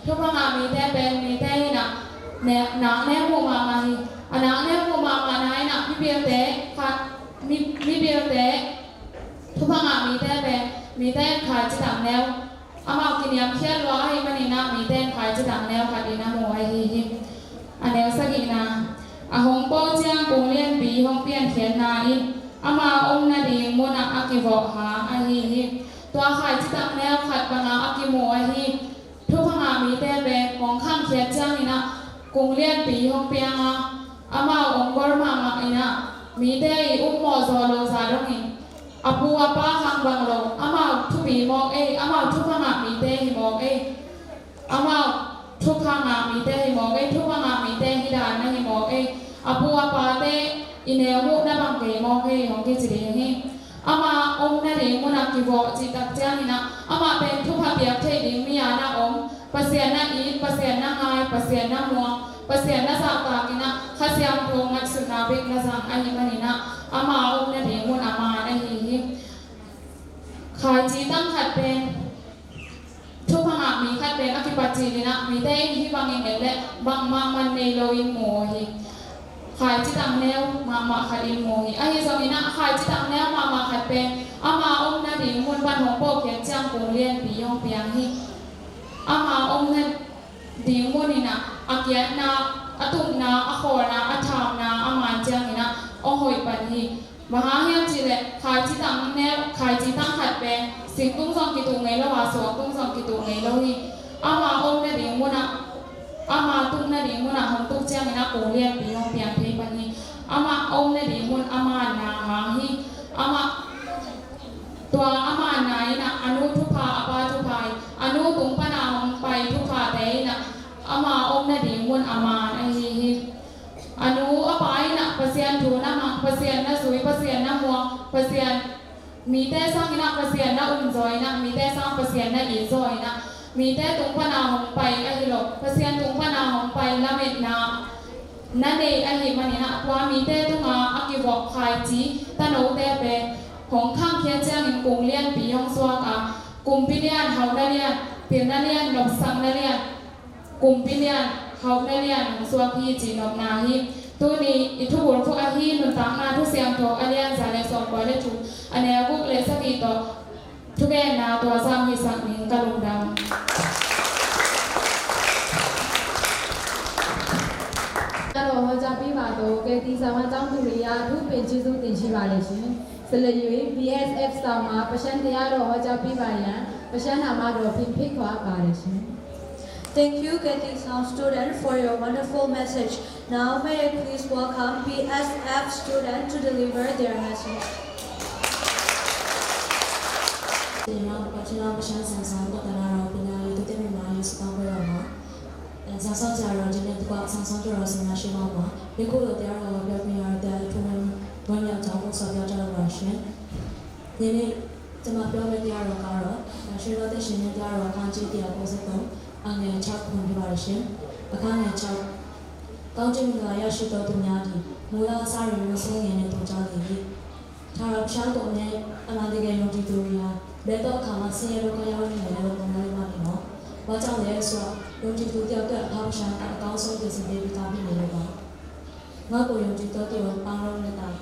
Thupha ngah mite pen mite in ah ne-, naknem uh mahmah hi. A naknem uh mahmahna in ah mipilte kha, mi, mipilte, thupha ngah mite pen mite in khaici tangneu, amau kiniamkhiat lua ahih manin ah mite in khaici tangneu khat in a mu ahi hi. A neu sagihna, a hong po ciang kung lianpi hong piankhiatna in ama om nading munah a kivawh hang ahi hi. Tua khaici tangneu khat banga a kimu ahi. Thupha ngah mite pen hong khangkhiat ciangin ah kung lianpi hong piang a, amau hong bor mahmah in ah mite i um mawh zawh loh zah dongin a pu a pa khang bang lo, amau thupi mawk ei, amau thupha ngah mite hi mawk ei. Amau thupha ngah mite hi mawk ei, thupha ngah mite hi dan na hi mawk ei. A pu a pate i neu muhna bang kei mawk ei hong kici ding hi. Ama om nading munah kivawh cih tak ciangin ah amah pen thupha piak theih ding mi a na om, Pasian na it, Pasian na ngai, Pasian na muang, Pasian na zahtak in ah Kha Siangtho ngaihsutna bek na zang ahih manin ah ama om nading mun a man ahi hi. Khaici tang khat pen, thupha ngah mi khat pen a kipacil in ah mite in hih bangin en leh bangmah man nei loin mu hi. Khaici tangneu mahmah khat in mu hi. Ahi zongin ah khaici tangneu mahmah khat pen ama om nading mun pan hong pawlkhiat ciang kung lianpi hong piang hi. Ama om nading mun in ah a kiatna, a tupna, a khawlna, a thamna a man ciangin ah hong hoih pan hi. Bang hang hiam cih leh khaici tangneu, khaici tang khat pen sing tung zong kituh ngei lo a, suang tung zong kituh ngei lo hi. Ama om nading munah, ama tuk nading munah hong tuk ciangin ah kung lianpi hong piang thei pan hi. Ama om nading mun a manna hang hi. Ama Tua ama na in ah a nu thupha, a pa thupha hi. A nu tung pana hong pai thuphate in ah ama omna ding mun a man ahi hi. A nu a pa in ah Pasian thu na mang, Pasian na zui, Pasian na muang, Pasian mite sang in ah Pasian na um zaw in ah, mite sang Pasian na it zaw in ah, mite tung pana hong pai ahi lo, Pasian tung pana hong pai lametna na nei ahih manin ah, tua mite tunga a kivawk khaici tanote pen hong khangkhia ciangin kung lianpi hong suak a, kumpi lian, hauhna lian, pilna lian, nopsakna lian, kumpi lian, hauhna lian hong suak hi cih nopna hi. Tuni i thubulphuh ahi Nuntakna Thusiangtho a lian za le sawmkua le thum, a neu guk le sagih tawh thugenna tua zang hisak ning ka lungdam. Hello, ဟောကြားပေးပါတော့ ကယ်တင်ဆောင်မကျောင်းသူတွေအား အထူးပင်ကျေးဇူးတင်ရှိပါတယ်ရှင်။ ဆက်လက်၍ B S F ဆောင်မှာ ပရှန်းတရားတော်ဟောကြားပေးပါရန် ပရှန်းနာမတော်ဖြင့် ဖိတ်ခေါ်အပ်ပါတယ်ရှင်။ Thank you, Keti Sound student, for your wonderful message. Now, may I please welcome B S F student to deliver their message. ကျွန်တော် ပရှန်းစာဆောင် ကောက်တနာတော် ပညာရေး သုတေသနရေး စတောင်းပွဲတော်မှာ အဲ စာစောင့်ဆရာတော်ကြီးနဲ့တကွ စာစောင့်ကြတော်ဆင်များရှိမှာပါ။ ယခုလို တရားတော်ဟောပြောခွင့်ရတဲ့အတွက် အထူးဝမ်းမြောက်ကြောင်း မြတ်စွာဘုရား တောင်းပန်ပါရှင်။ ယနေ့ ကျွန်မပြောမယ့်တရားတော်ကတော့ ရွှေဘုရားသခင်ရဲ့တရားတော် အခန်းကြီးတစ်ရာကိုးဆယ့်သုံး အငယ်ခြောက်ခွန် ဖြစ်ပါလိမ့်ရှင်။ အခန်းငယ်ခြောက်။ ကောင်းချီးမင်္ဂလာရရှိသောသူများသည် မူလအစတွင် မျိုးစေ့ငယ်နှင့်တူကြသည်။ ထာဝရဘုရားကို အမှန်တကယ်ယုံကြည်သူတွေဟာ ဘယ်သောအခါမှ ဆင်းရဲဒုက္ခရောက်လိမ့်မယ်လို့ မမျှော်လင့်ပါနှင့်တော့။ ဘာကြောင့်လဲဆိုတော့ ယုံကြည်သူတစ်ယောက်အတွက် အဖဘုရားက အကောင်းဆုံးပြင်ဆင်ပေးပြီးသားဖြစ်နေလို့ပါ။ ငါ့ကိုယုံကြည်သောသူအား ကောင်းသောနှုတ်ကပတ်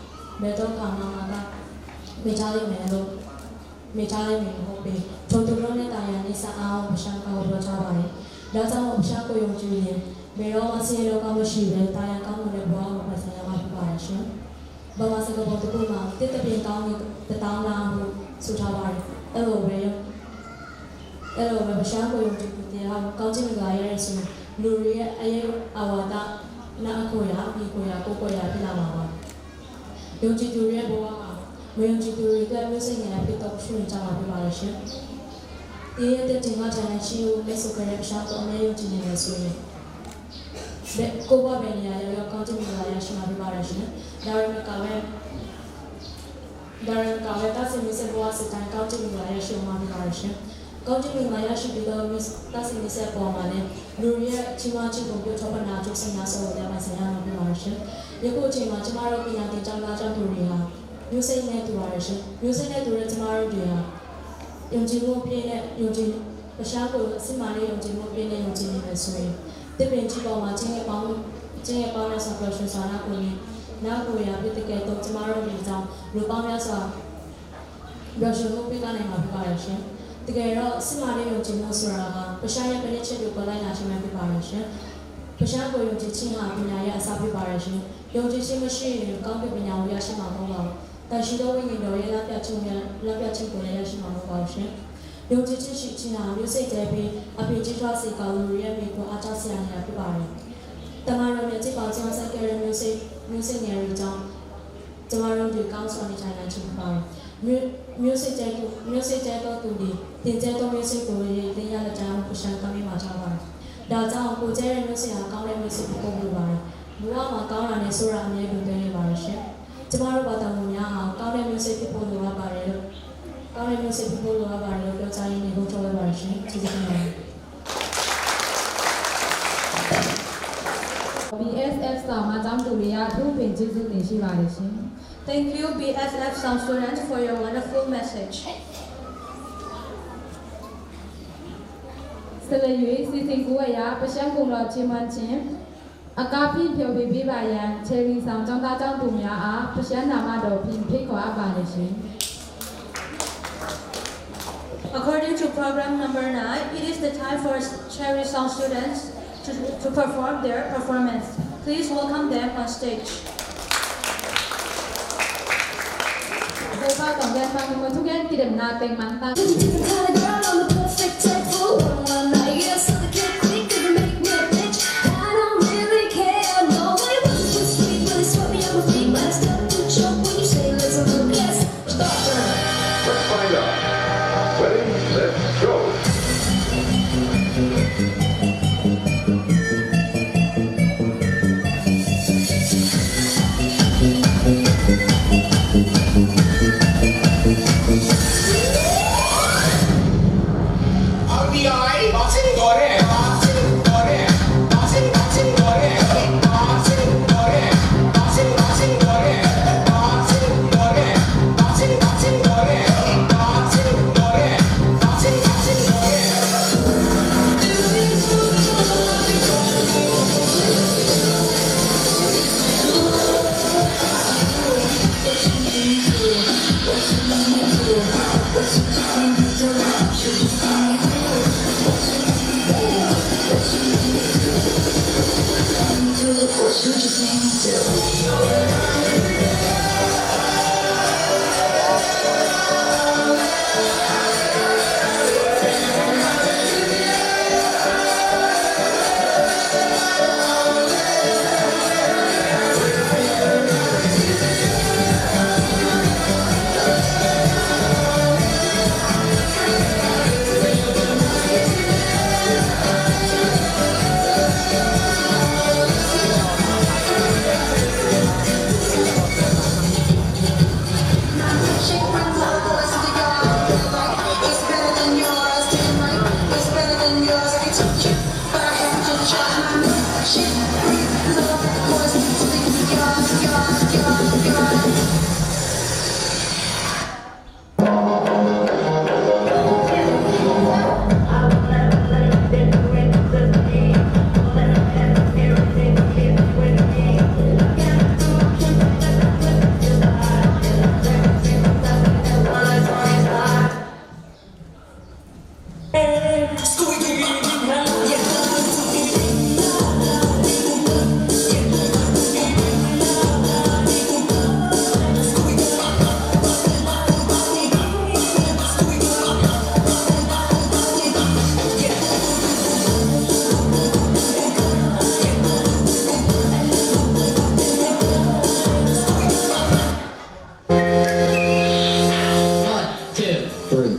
ဘယ်တော့မှ ငါ့ကို မေ့ချလိမ့်မယ်လို့ မေ့ချလိမ့်မည်မဟုတ်ပေ။ ထိုသူတို့နှင့် သာယာနှင့် စပ်အားအောင် ဘုရားက ဟောပြောထားပါတယ်။ ဒါကြောင့်မို့ ဘုရားကိုယုံကြည်ရင် ဘယ်တော့မှ ဆင်းရဲဒုက္ခမရှိဘဲ သာယာကောင်းမွန်တဲ့ဘဝကို ပိုင်ဆိုင်ရမှာ ဖြစ်ပါတယ်ရှင်။ ဗမာစကားပုံတစ်ခုမှာ သစ်တစ်ပင်ကောင်းရင် တစ်သောင်းလမ်းဟု ဆိုထားပါတယ်။ အဲ့လိုပဲ အဲ့လိုပဲ ဘုရားကိုယုံကြည်သူတစ်ယောက် ကောင်းချီးမင်္ဂလာရတဲ့ဆိုရင် လူတွေရဲ့အရေးအဝါဒ နောက်အခွင့်အရေး၊ မှီခိုရာ၊ ကိုးကွယ်ရာ ဖြစ်လာမှာပါ။ ယုံကြည်သူတွေရဲ့ဘဝမှာ မယုံကြည်သူတွေအတွက် မျိုးစေ့ငယ်အဖြစ် အသက်ရှင်နေကြမှာ ဖြစ်ပါတယ်ရှင်။ သင်ရဲ့အသက်တင်ငါထံရှိဦး မိတ်ဆွေခဲ့တဲ့ ဘုရားကို အမြဲယုံကြည်နေမယ်ဆိုရင် ကိုယ့်ဘဝဘယ်နေရာရောက်ရောက် ကောင်းချီးမင်္ဂလာရရှိမှာ ဖြစ်ပါတယ်ရှင်။ ဒါရုံမကပဲ ဒါရုံမကပဲ သန့်စင်မျိုးဆက်ဘဝစစ်တိုင်း ကောင်းချီးမင်္ဂလာရရှိဦးမှာ ဖြစ်ပါတယ်ရှင်။ ကောင်းချီးမင်္ဂလာရရှိပြီးတော့ မျိုးသန့်စင်မျိုးဆက်အပေါ်မှာလည်း လူတွေရဲ့ချီးမွမ်းချစ်ပုံပြုထောက်ပံ့အား ကျိုးဆန္ဒဆိုးဝါဒ ပိုင်ဆိုင်ရမှာ ဖြစ်ပါတယ်ရှင်။ ယခုအချိန်မှာ ကျမတို့ပညာသင်ကျောင်းသားကျောင်းသူတွေဟာ မျိုးစိတ်နဲ့တူပါတယ်ရှင်။ မျိုးစိတ်နဲ့တူတဲ့ကျမတို့တွေဟာ ယုံကြည်မှုအပြည့်နဲ့ ယုံကြည် ဘုရားကို စစ်မှန်တဲ့ယုံကြည်မှုအပြည့်နဲ့ ယုံကြည်နေမယ်ဆိုရင် သစ်ပင်ကြီးပေါ်မှာ ချစ်ငယ်ပေါင်း ချစ်ငယ်ပေါင်းများစွာ ပျော်ရွှင်စွာ နားခိုနေ နားခိုရာဖြစ်တဲ့ကဲ့သို့ ကျမတို့တွေကြောင့် လူပေါင်းများစွာ ပျော်ရွှင်မှု ပေးသွားနိုင်မှာ ဖြစ်ပါတယ်ရှင်။ တကယ်တော့ စစ်မှန်တဲ့ယုံကြည်မှုဆိုတာက ဘုရားရဲ့ ပြညတ်ချက်တွေကို လိုက်နာခြင်းပဲ ဖြစ်ပါတယ်ရှင်။ ဘုရားကိုယုံကြည်ခြင်းဟာ ပညာရဲ့အစ ဖြစ်ပါတယ်ရှင်။ ယုံကြည်ခြင်းမရှိရင် ကောင်းကင်ပညာကို ရရှိမှာမဟုတ်ပါဘူး။ သန့်ရှင်းသောဝိညာဉ်တော်ရဲ့ လမ်းပြခြင်းကိုလည်း လမ်းပြခြင်းကိုလည်း ရရှိမှာမဟုတ်ပါဘူးရှင်။ ယုံကြည်ခြင်းရှိခြင်းဟာ မျိုးစိတ်တဲပြီး အပင်ကြီးထွားစေကာ လူတွေရဲ့မှီခိုအားထားစရာနေရာ ဖြစ်ပါတယ်။ တမန်တော်မြတ်ကြီး ပေါင်ချမ်းစိုက်ခဲ့တဲ့ မျိုးစိတ် မျိုးစိတ်ငယ်တွေကြောင့် ကျမတို့တွေ ကောင်းစွာနေထိုင်နိုင်ခြင်း ဖြစ်ပါတယ်။ မျိုး မျိုးစိတ်တဲသူ မျိုးစိတ်တဲသောသူသည် သင်တဲသောမျိုးစိတ်ကို ရိတ်သိမ်းရလတံ့ဟု ဘုရားက မိန့်မှာထားပါတယ်။ ဒါကြောင့် ကိုယ်တဲတဲ့မျိုးစိတ်ဟာ ကောင်းတဲ့မျိုးစိတ်ဖြစ်ဖို့ လိုပါတယ်။ ဘဝမှာ ကောင်းတာနဲ့ဆိုးတာ အမြဲဒုံးတွဲနေပါတယ်ရှင်။ ကျမတို့ဘာသာဝင်များဟာ ကောင်းတဲ့မျိုးစိတ်ဖြစ်ဖို့ လိုအပ်ပါတယ်လို့ ကောင်းတဲ့မျိုးစိတ်ဖြစ်ဖို့ လိုအပ်ပါတယ်လို့ ပြောကြားရင်း နိဂုံးချုပ်လိုက်ပါတယ်ရှင်။ ကျေးဇူးတင်ပါတယ်။ B S F ဆောင်မကျောင်းသူတွေက အထူးပင်ကျေးဇူးတင်ရှိပါတယ်ရှင်။ Thank you, B S F Sound students, for your wonderful message. ဆက်လက်၍ စီစဉ်ကူးဝဲရာ ပရှန်းကုံတော်ချီးမွမ်းခြင်း အကါဖြင့်ဖျော်ဖြေပေးပါရန် ချယ်ရီဆောင်ကျောင်းသားကျောင်းသူများအား ပရှန်းနာမတော်ဖြင့် ဖိတ်ခေါ်အပ်ပါတယ်ရှင်။ According to program number nine, it is the time for Cherry Song students to, to perform their performance. Please welcome them on stage. ဒေသခံတိုင်းမှ မထူးကဲ တည်တယ်မနာ တိမ်မန်တာ Girl, I'm the perfect type for one one night. Yeah, so the kid quick, gonna make me a bitch. I don't really care, no, it wasn't too sweet, really swept me off my feet. Last up to choke when you say, "Let's move, yes." Stop. Let's find out. One, two, three.